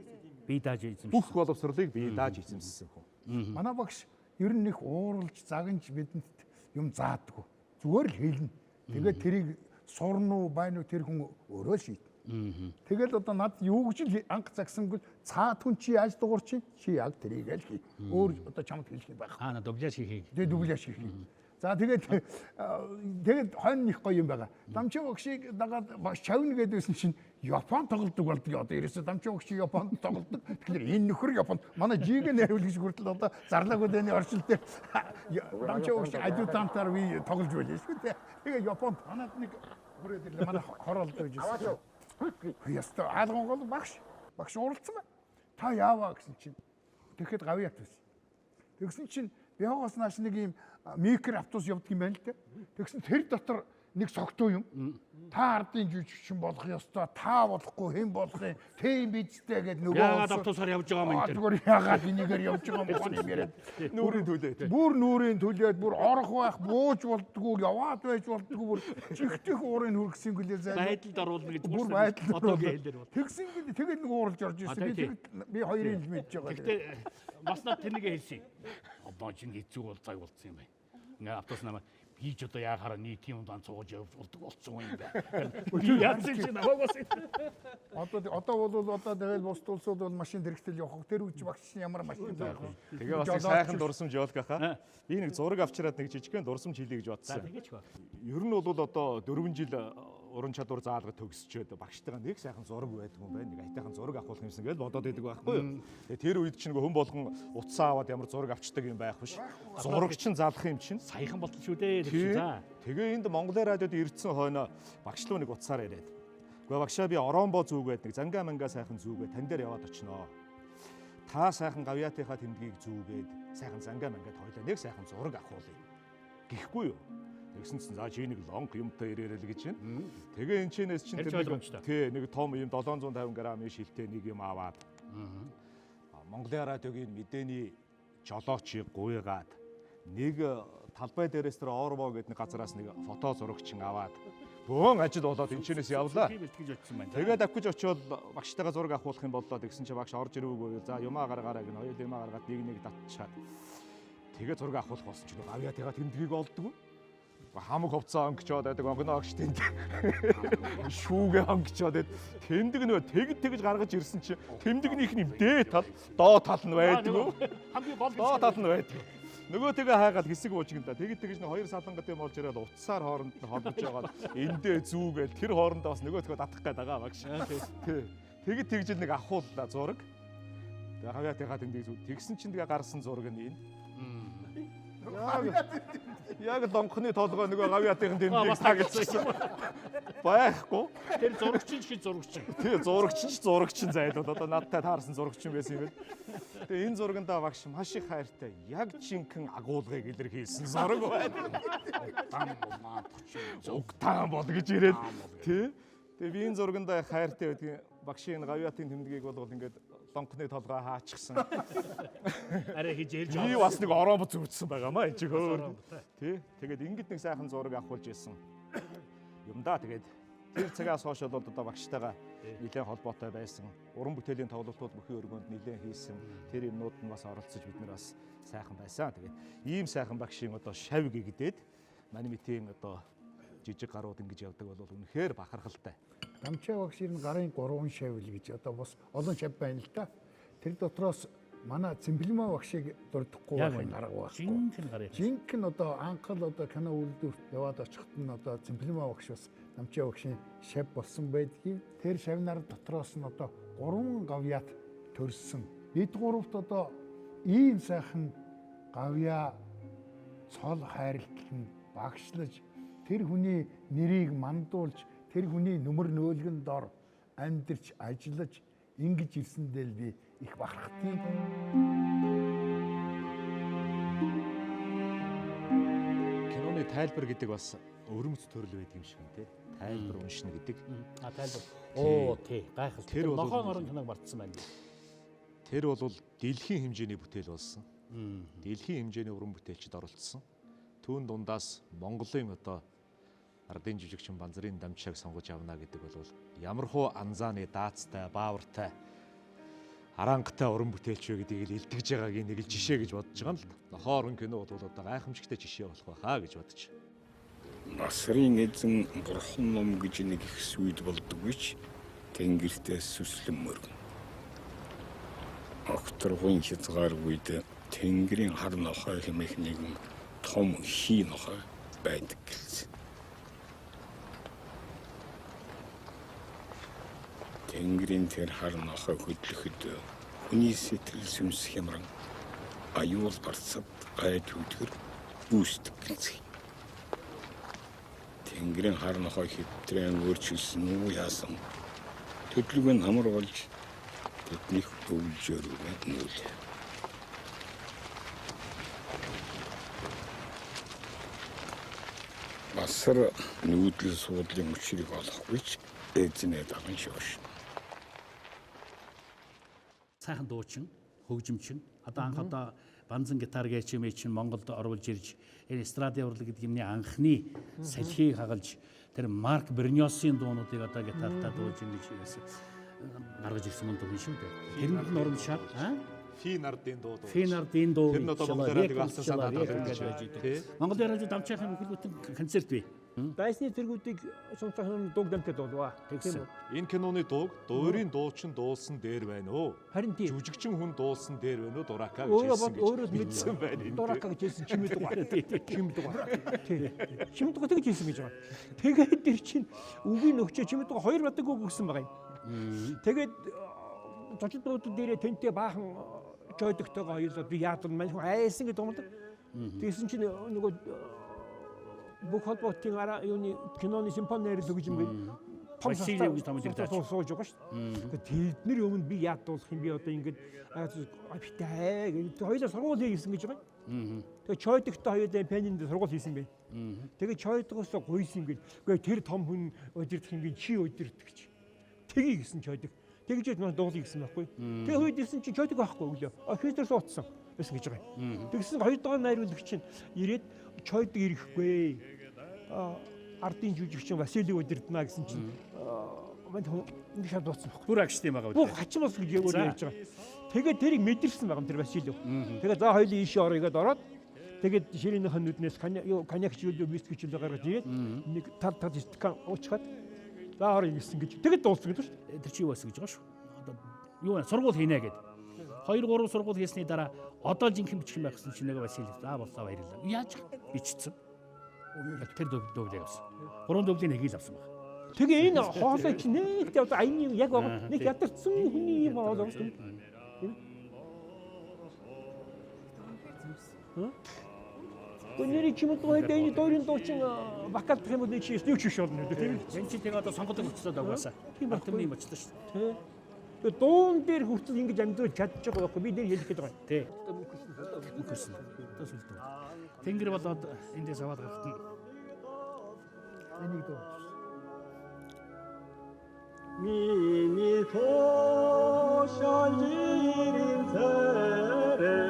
S2: Бие дааж эзэмшсэн.
S7: Бүх боловсролыг бие дааж эзэмшсэн хүн.
S4: Манай багш ер нь их ууралж загнаж бидэнд юм заадаггүй. Зүгээр л хэлнэ. Тэгээд тэрийг сурна уу байна уу тэр хүн өөрөө шийднэ. Тэгэл одоо над юу гэж л анх загсангүй цаад хүн чи яаж дуурч чи яг тэрийг л хий. Өөр одоо чамд хэлэх юм байхгүй.
S2: Аа дубляж хийхийг.
S4: Тэгээ дубляж хийхийг. За тэгээд тэгээд хойно их гоё юм байгаа. Дамчи багшийг дагаад багш чавна гэдээсэн чинь Япон тоглодог болдог. Одоо ерөөсөө Дамчи багш Японд тоглодог. Тэгэхээр энэ нөхөр Японд манай жигэ найруулагч хүртэл одоо зарлаагүй дэний орчил дээр Дамчи багш адъютантаар би тоглож байлаа шүү дээ. Тэгээ Японд манад нэг хүрээд ирлээ. Манай хороолдог гэж. Яста хаалган гол багш. Багш уралдсан байна. Та яаваа гэсэн чинь тэгэхэд гавьяат байсан. Тэгсэн чинь Бяогоос нааш нэг юм микро автобус явдаг юм байна л дээ. Тэгсэн тэр дотор нэг согтуу юм. Та ардын жүжигчин болох ёстой, та болохгүй хэн болох юм, тийм бидтэй гэд нөгөө
S2: яагаад автобусаар явж байгаа юм энэ.
S4: Зүгээр яагаад энийгээр явж байгаа юм юм яриад.
S7: Нүрийн төлөө.
S4: Бүр нүрийн төлөөд бүр орох байх, бууж болдгоо, яваад байж болдгоо бүр чихтэх уурыг хүргэсэн гэлээ зайлаа.
S2: Байдалд оруулна гэж
S4: бүр байдалд
S2: одоогийн хэлээр бол.
S4: Тэгсэн гэлээ тэгээд нэг ууралж орж ирсэн. Би тэгэд би хоёрын л мэдж байгаа.
S2: Гэхдээ бас над тэрнийг хэлсэн. Одоо чинь хэцүү бол цаг болцсон юм байна. Ингээ автобус намайг би ч одоо яахаараа нийтийн ундаан сууж явж болдог болсон юм байна. Би яасан чи намайг бас.
S4: Одоо бол одоо тэгэл бус улсууд бол машин хэрэгтэл явах. Тэр үуч багш ямар машин байх вэ?
S7: Тэгээ бас нэг сайхан дурсамж явуулах хаа. Би нэг зураг авчираад нэг жижигхэн дурсамж хийлье гэж бодсон.
S2: За тэгээч ба.
S7: Ер нь бол одоо 4 жил уран чадвар заалга төгсчөөд багштайгаа нэг сайхан зураг байдаг юм байна. Нэг аятайхан зураг авах юмсан гэж бодоод байдаг байхгүй юу. Тэгээ тэр үед чинь хүн болгон утсаа аваад ямар зураг авчдаг юм байх биш. Зураг чинь залах юм чинь
S2: саяхан болтол шүү дээ гэж за.
S7: Тэгээ энд Монголын радиод ирдсэн хойно багш руу нэг утсаар яриад. Гэхдээ багшаа би ороонбоо зүүгээд нэг зангаа мангаа сайхан зүүгээд тань дээр яваад очиноо. Та сайхан гавьяатынхаа тэмдгийг зүүгээд сайхан зангаа мангаа тойлоо нэг сайхан зураг авахуулъя. Гэхгүй юу? Тэгсэн чинь за чи нэг лонг юмтай ирээрэл гэж байна. Тэгээ энэ чинээс чинь
S2: тэр нэг
S7: тий нэг том юм 750 грамын шилтэй нэг юм аваад. Монголын радиогийн мэдээний жолоочийг гуйгаад нэг талбай дээрээс тэр Орво гэдэг нэг газараас нэг фото зурагчин аваад бөөн ажил болоод энэ чинээс явлаа. Тэгээд авч гэж очиод багштайгаа зураг авахулах юм боллоо тэгсэн чинь багш орж ирвэгүй. За юмаа гаргаарай гэнэ. Хоёул юмаа гаргаад нэг нэг татчаад. Тэгээ зураг авахулах болсон чинь авьяа тэгээ тэмдгийг олдгоо. Хамаг хувцас онгочоод байдаг онгоно огш тэнд. Шүүгээ онгочоод байд. Тэмдэг нөө тэг тэгж гаргаж ирсэн чи тэмдэгнийх нь дээд тал, доо тал нь байдаг.
S2: Хамгийн гол
S7: доо тал нь байдаг. Нөгөө тэгээ хайгаад хэсэг уужигна да. Тэгэд тэгж нэг хоёр салангат юм болж ирээд утсаар хооронд нь холбож байгаа. Эндээ зүүгээл тэр хоорондоо бас нөгөө төгөө татах гээд байгаа багш. Тий. Тэгэд тэгж л нэг ахууллаа зураг. Тэгээ хавьяатынхаа тэмдэг зүү. Тэгсэн чинь тэгээ гарсан зураг нь энэ. Яг лонхны толгой нөгөө гавьяатын тэмдгийг тагласан. Байхгүй.
S2: Тэр зурагчин ч зурагчин.
S7: Тий, зурагчин ч зурагчин зайлуул. Одоо надтай таарсан зурагчин байсан юм байна. Тэгээ энэ зургандаа багш маш их хайртай яг жинхэнэ агуулгыг илэрхийлсэн зураг байна. Угтаан бол гэж ирээд тий. Тэгээ би энэ зургандаа хайртай байдгийн багшийн энэ гавьяатын тэмдгийг бол ингээд лонхны толгой хаачихсан.
S2: Арай хижээлж
S7: Би бас нэг ороомб зүвдсэн байгаа маа энэ хөөр. Тий. Тэгээд ингэд нэг сайхан зураг авахулж исэн. Юм да тэгээд тэр цагаас хойш бол одоо багштайгаа нэлээд холбоотой байсан. Уран бүтээлийн тоглолтууд бүхий өргөнд нэлээд хийсэн. Тэр юмнууд нь бас оролцож бид нар бас сайхан байсан. Тэгээд ийм сайхан багшийн одоо шав гэгдээд манай мэтийн одоо жижиг гарууд ингэж явдаг бол үнэхээр бахархалтай.
S4: Дамчаа багш ер нь гарын 3 шавь л гэж одоо бас олон шавь байна л да. Тэр дотроос манай Цэмплимаа багшийг дурдахгүй байх арга байхгүй.
S2: Жинхэнэ гарын.
S4: Жинхэнэ одоо анх л одоо кино үйлдвэрт яваад очиход нь одоо Цэмплимаа багш бас Дамчаа багшийн шавь болсон байдгийг. Тэр шавнаар дотроос нь одоо 3 гавьяат төрсөн. Бид гуравт одоо ийм сайхан гавьяа цол хайрлал нь багшлаж тэр хүний нэрийг мандуулж тэр хүний нүмер нөөлгөн дор амьдарч ажиллаж ингэж ирсэндээ л би их бахархтыг.
S7: Киноны тайлбар гэдэг бас өвөрмөц төрөл байдаг юм шиг байна тий. Тайлбар уншина гэдэг.
S2: А тайлбар. Оо тий, гайхалтай. Тэр нохоон орон киног мартсан байна.
S7: Тэр бол дэлхийн хэмжээний бүтээл болсон. Дэлхийн хэмжээний уран бүтээлчд оролцсон. Түүн дундаас Монголын одоо ардын жижигчин Банзрын дамжааг сонгож авна гэдэг бол ямар хуу анзааны даацтай, баавартай, арангатай уран бүтээлч вэ гэдгийг л илтгэж байгаагийн нэг л жишээ гэж бодож байгаа юм л да. Нохоо орон кино бол одоо гайхамшигтай жишээ болох байхаа гэж бодож.
S23: Насрын эзэн бурхан ном гэж нэг их сүйд болдоггүй ч тэнгэртээ сүслэн мөргөн. Огторгуйн хязгааргүйд тэнгэрийн хар нохой хэмээх нэгэн том хий нохой байдаг гэлсэн. Тэнгэрийн тэр хар нохой хөдлөхөд хүний сэтгэл сүнс хямран аюул барцад гайд хөдгөр үүсдэг гэлцэх. Тэнгэрийн хар нохой хэвтрэн өөрчилсөн үү яасан төдлөг нь амар болж тэднийх өвлжөөрөө нүүл. Басар нүүдэл суудлын учрыг олохгүй ч эзнээ даган шогшно.
S2: Сайхан дуучин, хөгжимчин. Одоо анх одоо банзан гитар гэж юм чинь Монголд оруулж ирж энэ эстрадын урлаг гэдэг юмны анхны салхийг хагалж тэр Марк Берньосын дуунуудыг одоо гитартаа дууж ингэж гаргаж ирсэн мундаг хүн шүү дээ. Тэрэнд нь урамшаад
S7: Финардын дуу дуу.
S2: Финардын дуу.
S7: Тэр нь одоо Монгол радиог алсан санаад байж
S2: байдаг. Монгол радио дамчаахын бүхэл бүтэн концерт бий.
S19: Дайсны зэргүүдийг сонсох дууг дамтад болов.
S7: Тийм үү? Энэ киноны дууг дуурийн дуучин дуулсан дээр байна уу?
S19: Харин тийм.
S7: Жүжигчин хүн дуулсан дээр байна уу? Дурака гэж хэлсэн гэж.
S19: Өөрөө мэдсэн байна. Дурака гэж хэлсэн чимэдуга. Чимэдуга. Тийм. Чимэдуга тэгж хэлсэн гэж байгаа. Тэгээд тэр чинь үгийн өгчөө чимэдуга хоёр бадаг үг өгсөн байгаа юм. Тэгээд зочид буудлын дээрээ тэнтэй баахан жойдогтойгоо хоёулаа би яадан мань хүн айсан гэдэг юм да. Тэгсэн чинь нөгөө бүх холбоотын араа юуны киноны симфони найруулаг гэж юм гээд том
S2: Васильев гэж том жигдаач
S19: сууж байгаа шүү дээ. Тэд нар өмнө би яадуулах юм би одоо ингэж битээ гэж хоёулаа сургууль хийсэн гэж байгаа юм. Тэгээ чойдогтой хоёулаа пианинд сургууль хийсэн байх. Тэгээ чойдогоос гуйсан гэж. Үгүй тэр том хүн удирдах юм чи удирдах гэж. Тгий гэсэн чойдог. Тэгж яж дуулъя гэсэн байхгүй. Тэгээ үед ирсэн чи чойдог байхгүй өглөө. Оркестр суудсан байсан гэж байгаа юм. Тэгсэн хоёр дахь найруулагч чинь ирээд чойдог ирэхгүй. Ардын жүжигчин Василий удирдна гэсэн чинь мань хүн ингэ шал дуусан байхгүй.
S2: Бүр агшд юм байгаа үү?
S19: Бүр хачин болсон гэж өөр ярьж байгаа. Тэгээд тэрийг мэдэрсэн байгаа юм тэр Василий. Тэгээд за хоёулын ийшээ орё гэдээ ороод тэгээд ширээнийхэн нүднээс коньяк ч юу виски ч юу гаргаж ирээд нэг тал тал стакан уучгаад за орё гэсэн гэж тэгээд дуулсан гэж шүү
S2: дээ. Тэр чи юу байсан гэж байгаа шүү. Одоо юу вэ? Сургууль хийнэ гэд. 2 3 сургууль хийсний дараа одоо жинхэнэ бичих юм байх гэсэн чинь нэг Василий за боллоо баярлалаа. Яаж бичсэн? Тэр дөвлийг авсан. 3 дөвлийн нэг л авсан байна.
S19: Тэгээ энэ хоолой чи нэг одоо аяны яг байгаа нэг ядарсан хүний юм хоолой шүү дээ. Гүнэрий ч юм уу энэ дойрын дуучин вокалдах юм бол нэг чи юу ч биш болно тийм ээ.
S2: Энэ чи тэгээ одоо сонгодог болчихлоо дагваасаа.
S19: Тийм
S2: байх юм болчихлоо шүү
S19: дээ. Тэгээ дуун дээр хүртэл ингэж амьдрал чадчих байгаа байхгүй би нэр хэлэх гээд байгаа.
S2: Тий. Мөнхөрсөн. Одоо сүлд. Тэнгэр болоод эндээс аваад гарахт нь
S19: энийг дуу.
S16: Миний тошол жирийн царай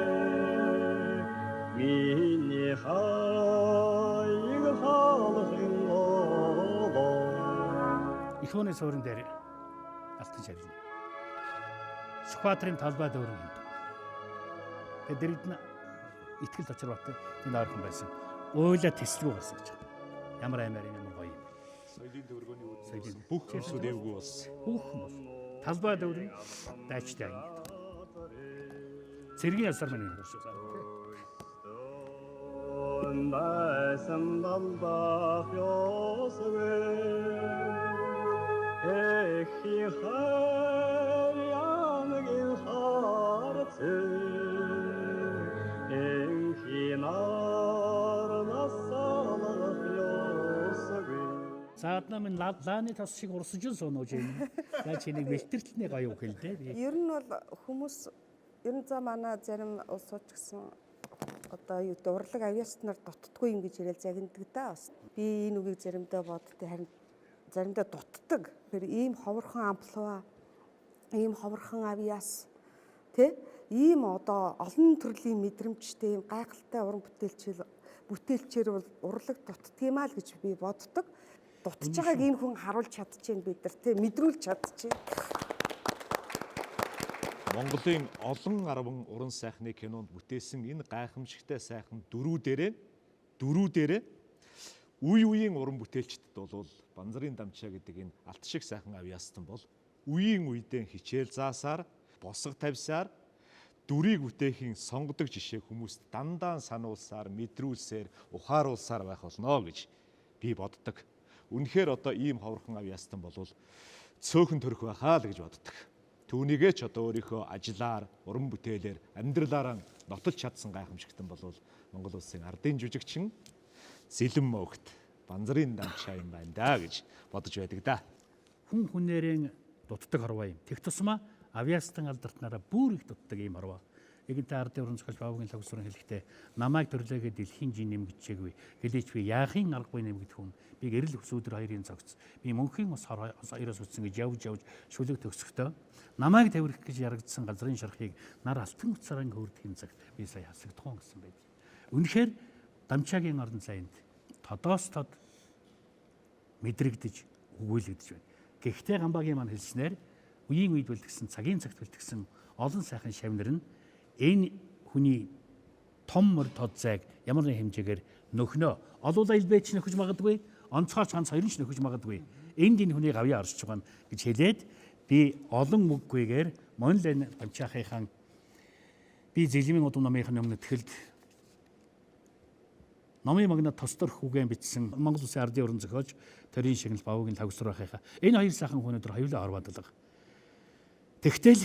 S16: миний хайг халахын олоо.
S2: Их хооны суурин дээр алтан шавжина. Сүхбаатарын талбай дүүрэн хэмдэг. Тэгээд дэрэгд нь Итгэл Точирбат тэнд ойрхон байсан. Уйлаа тэслгүй гарсан гэж байна. Ямар аймаар юм ямар гоё юм.
S7: Соёлын төвөргөний үүднээс бүх хүмүүсүүд эвгүй болсон.
S2: Бүх хүмүүс. Талбай дүүрэн дайчтай аян. Цэргийн ясар маань юм шүү.
S16: Байсан далдах ёсгүй Эхи хайр янгийн харцээ Энхи нарнаас салгах ёсгүй.
S2: Зааднаа минь лааны тос шиг урсаж сунууж юм. За чи нэг бэлтэртлний гоё үг хэл дээ.
S21: Ер нь бол хүмүүс ер нь за манай зарим улсууд ч гэсэн одоо юу гэдэг урлаг авьяаснаар дутдаггүй юм гэж яриад загнадаг да бас. Би энэ үгийг заримдаа боддтой харин заримдаа дутдаг. Тэр ийм ховорхон амплуа, ийм ховорхон авьяас тэ ийм одоо олон төрлийн мэдрэмжтэй ийм гайхалтай уран бүтээлчээр бол урлаг дутдаг юм аа л гэж би боддог. Дутж байгааг энэ хүн харуулж чадчихээн бид нар тэ мэдрүүлж чадчихээн.
S7: Монголын олон арван уран сайхны кинонд бүтээсэн энэ гайхамшигтай сайхан дөрүүдээрээ үе үеийн уран бүтээлчдэд бол Банзарын дамчаа гэдэг энэ алт шиг сайхан авьяастан бол үеийн үедээ хичээл заасаар, босго тавьсаар дүрийг бүтээхийн сонгодог жишээ хүмүүст дандаа сануулсаар, мэдрүүлсээр, ухааруулсаар байх болно гэж би боддог. Үнэхээр одоо ийм ховорхон авьяастан бол цөөхөн төрөх байхаа л гэж боддог. Түүнийгээ ч одоо өөрийнхөө ажиллаар, уран бүтээлээр, амьдралаараа нотолж чадсан гайхамшигтан бол Монгол улсын ардын жүжигчин Зэлэн мөгт Банзарын дамчаа юм байна да гэж бодож байдаг да.
S2: Хүн хүнээрээ дутдаг хорвоо юм. Тэг тусмаа авьяастан алдартнараа бүр их дутдаг ийм хорвоо. Эгэнтэй ардын уран зохиолч Бавгийн логсрон хэлэхдээ намайг төрлөөгээ дэлхийн жин нэмэгдэжээгүй. Гэлээч би яахын аргагүй нэмэгдэх хүн. Би гэрэл өсөдөр хоёрын цогц. Би мөнхийн ус хоёроос үтсэн гэж явж явж шүлэг төгсөхдөө намайг тавирх гэж ярагдсан газрын шархыг нар алтан уцааран хөрдөхийн цагт би сая хасагдхан гэсэн байд. Үнэхээр Дамчаагийн орон зайд тодоос тод мэдрэгдэж өгүүлэгдэж байна. Гэхдээ Гамбагийн маань хэлснээр үеийн үед бэлтгэсэн, цагийн цагт бэлтгэсэн олон сайхан шавнар нь энэ хүний том мөр тод зайг ямар нэгэн хэмжээгээр нөхнө. Олуула илбэч нөхөж магадгүй, онцгойч ганц хоёр нь ч нөхөж магадгүй. Энд энэ хүний гавьяа оршиж байгаа гэж хэлээд би олон үггүйгээр Монлен Дамчаахынхаа би зэлмийн удам номынх нь өмнө тгэлд номын магнат тосдор хүүгэн бичсэн Монгол Улсын ардын уран зохиолч Торийн шагнал Бавгийн лавгсар байхаа. Энэ хоёр сайхан хүн өдөр хоёулаа орвоодлого. Тэгтэл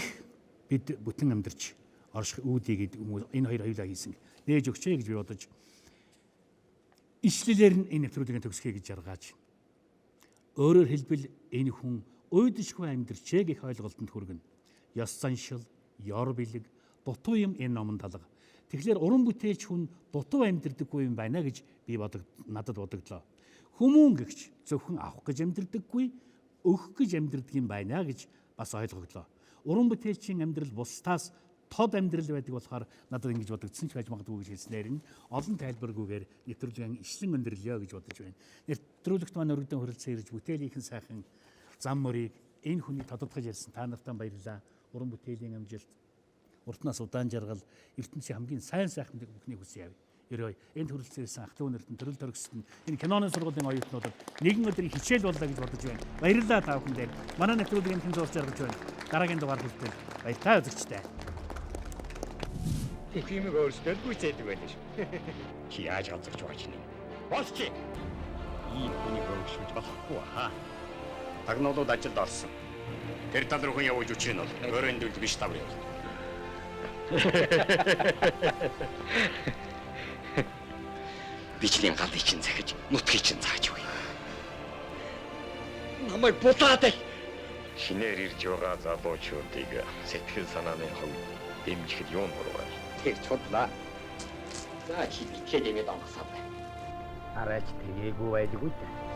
S2: бид бүтэн амьдарч орших үүдий гэдэг энэ хоёр хоёулаа хийсэн. Нээж өгчээ гэж би бодож ишлэлээр нь энэ нэвтрүүлгийг төгсгөе гэж жаргааж. Өөрөөр хэлбэл энэ хүн уйдшгүй амьдарчээ гэх ойлголтод хүргэнэ. Ёс заншил, ёр бэлэг, дутуу юм энэ номонд алга. Тэгэхээр уран бүтээлч хүн дутуу амьдэрдэггүй юм байна гэж би бодог надад бодогдлоо. Хүмүүн гэгч зөвхөн авах гэж амьдэрдэггүй, өгөх гэж амьдэрдэг юм байна гэж бас ойлгогдлоо. Уран бүтээлчийн амьдрал бусдаас тод амьдрал байдаг болохоор надад ингэж бодогдсон ч байж магадгүй гэж хэлснээр нь олон тайлбаргүйгээр нэвтрүүлгийн ишлэн өндөрлөё гэж бодож байна. Нэвтрүүлэгт маань өргөдөн хүрэлцэн ирж бүтээлийнхэн сайхан зам мөрийг энэ хүний тодотгож ярьсан та нартай баярлалаа. Уран бүтээлийн амжилт, уртнаас удаан жаргал, ертөнцийн хамгийн сайн сайхан бүхнийг хүсье явъя. Ерөө энд хүрэлцэн ирсэн ах トゥ нарт нь төрөл төрөсөд нь энэ киноны сургуулийн оюутнуудад нэгэн өдрийн хичээл боллоо гэж бодож байна. Баярлалаа та бүхэн дээр. Манай нэвтрүүлгийг хэн зурж жаргаж байна. Дараагийн дугаар хүртэл баяртай үзэгчтэй.
S12: Бүх юмыг өөрсдөө л гүйцээдэг байлаа шүү. Чи яаж ганцагч байгаа чинь юм? Болчих. Ийм хүний хөргөшүүлж болохгүй хаа. Тагнуулууд ажилд орсон. Тэр тал руу хүн явуулж үчиг нь бол өөрийн дүлд биш тавар явуулна. Бичлийн галыг чинь захиж, нутгийг чинь зааж өгье. Намайг булаад ай. Шинээр ирж байгаа залуучуудыг сэтгэл санааны хувьд дэмжихэд юу буруу вэ? Тэр чудлаа. За чи битгээд имээд онгосоод бай.
S3: Арайч тэгээгүй байлгүй дээ.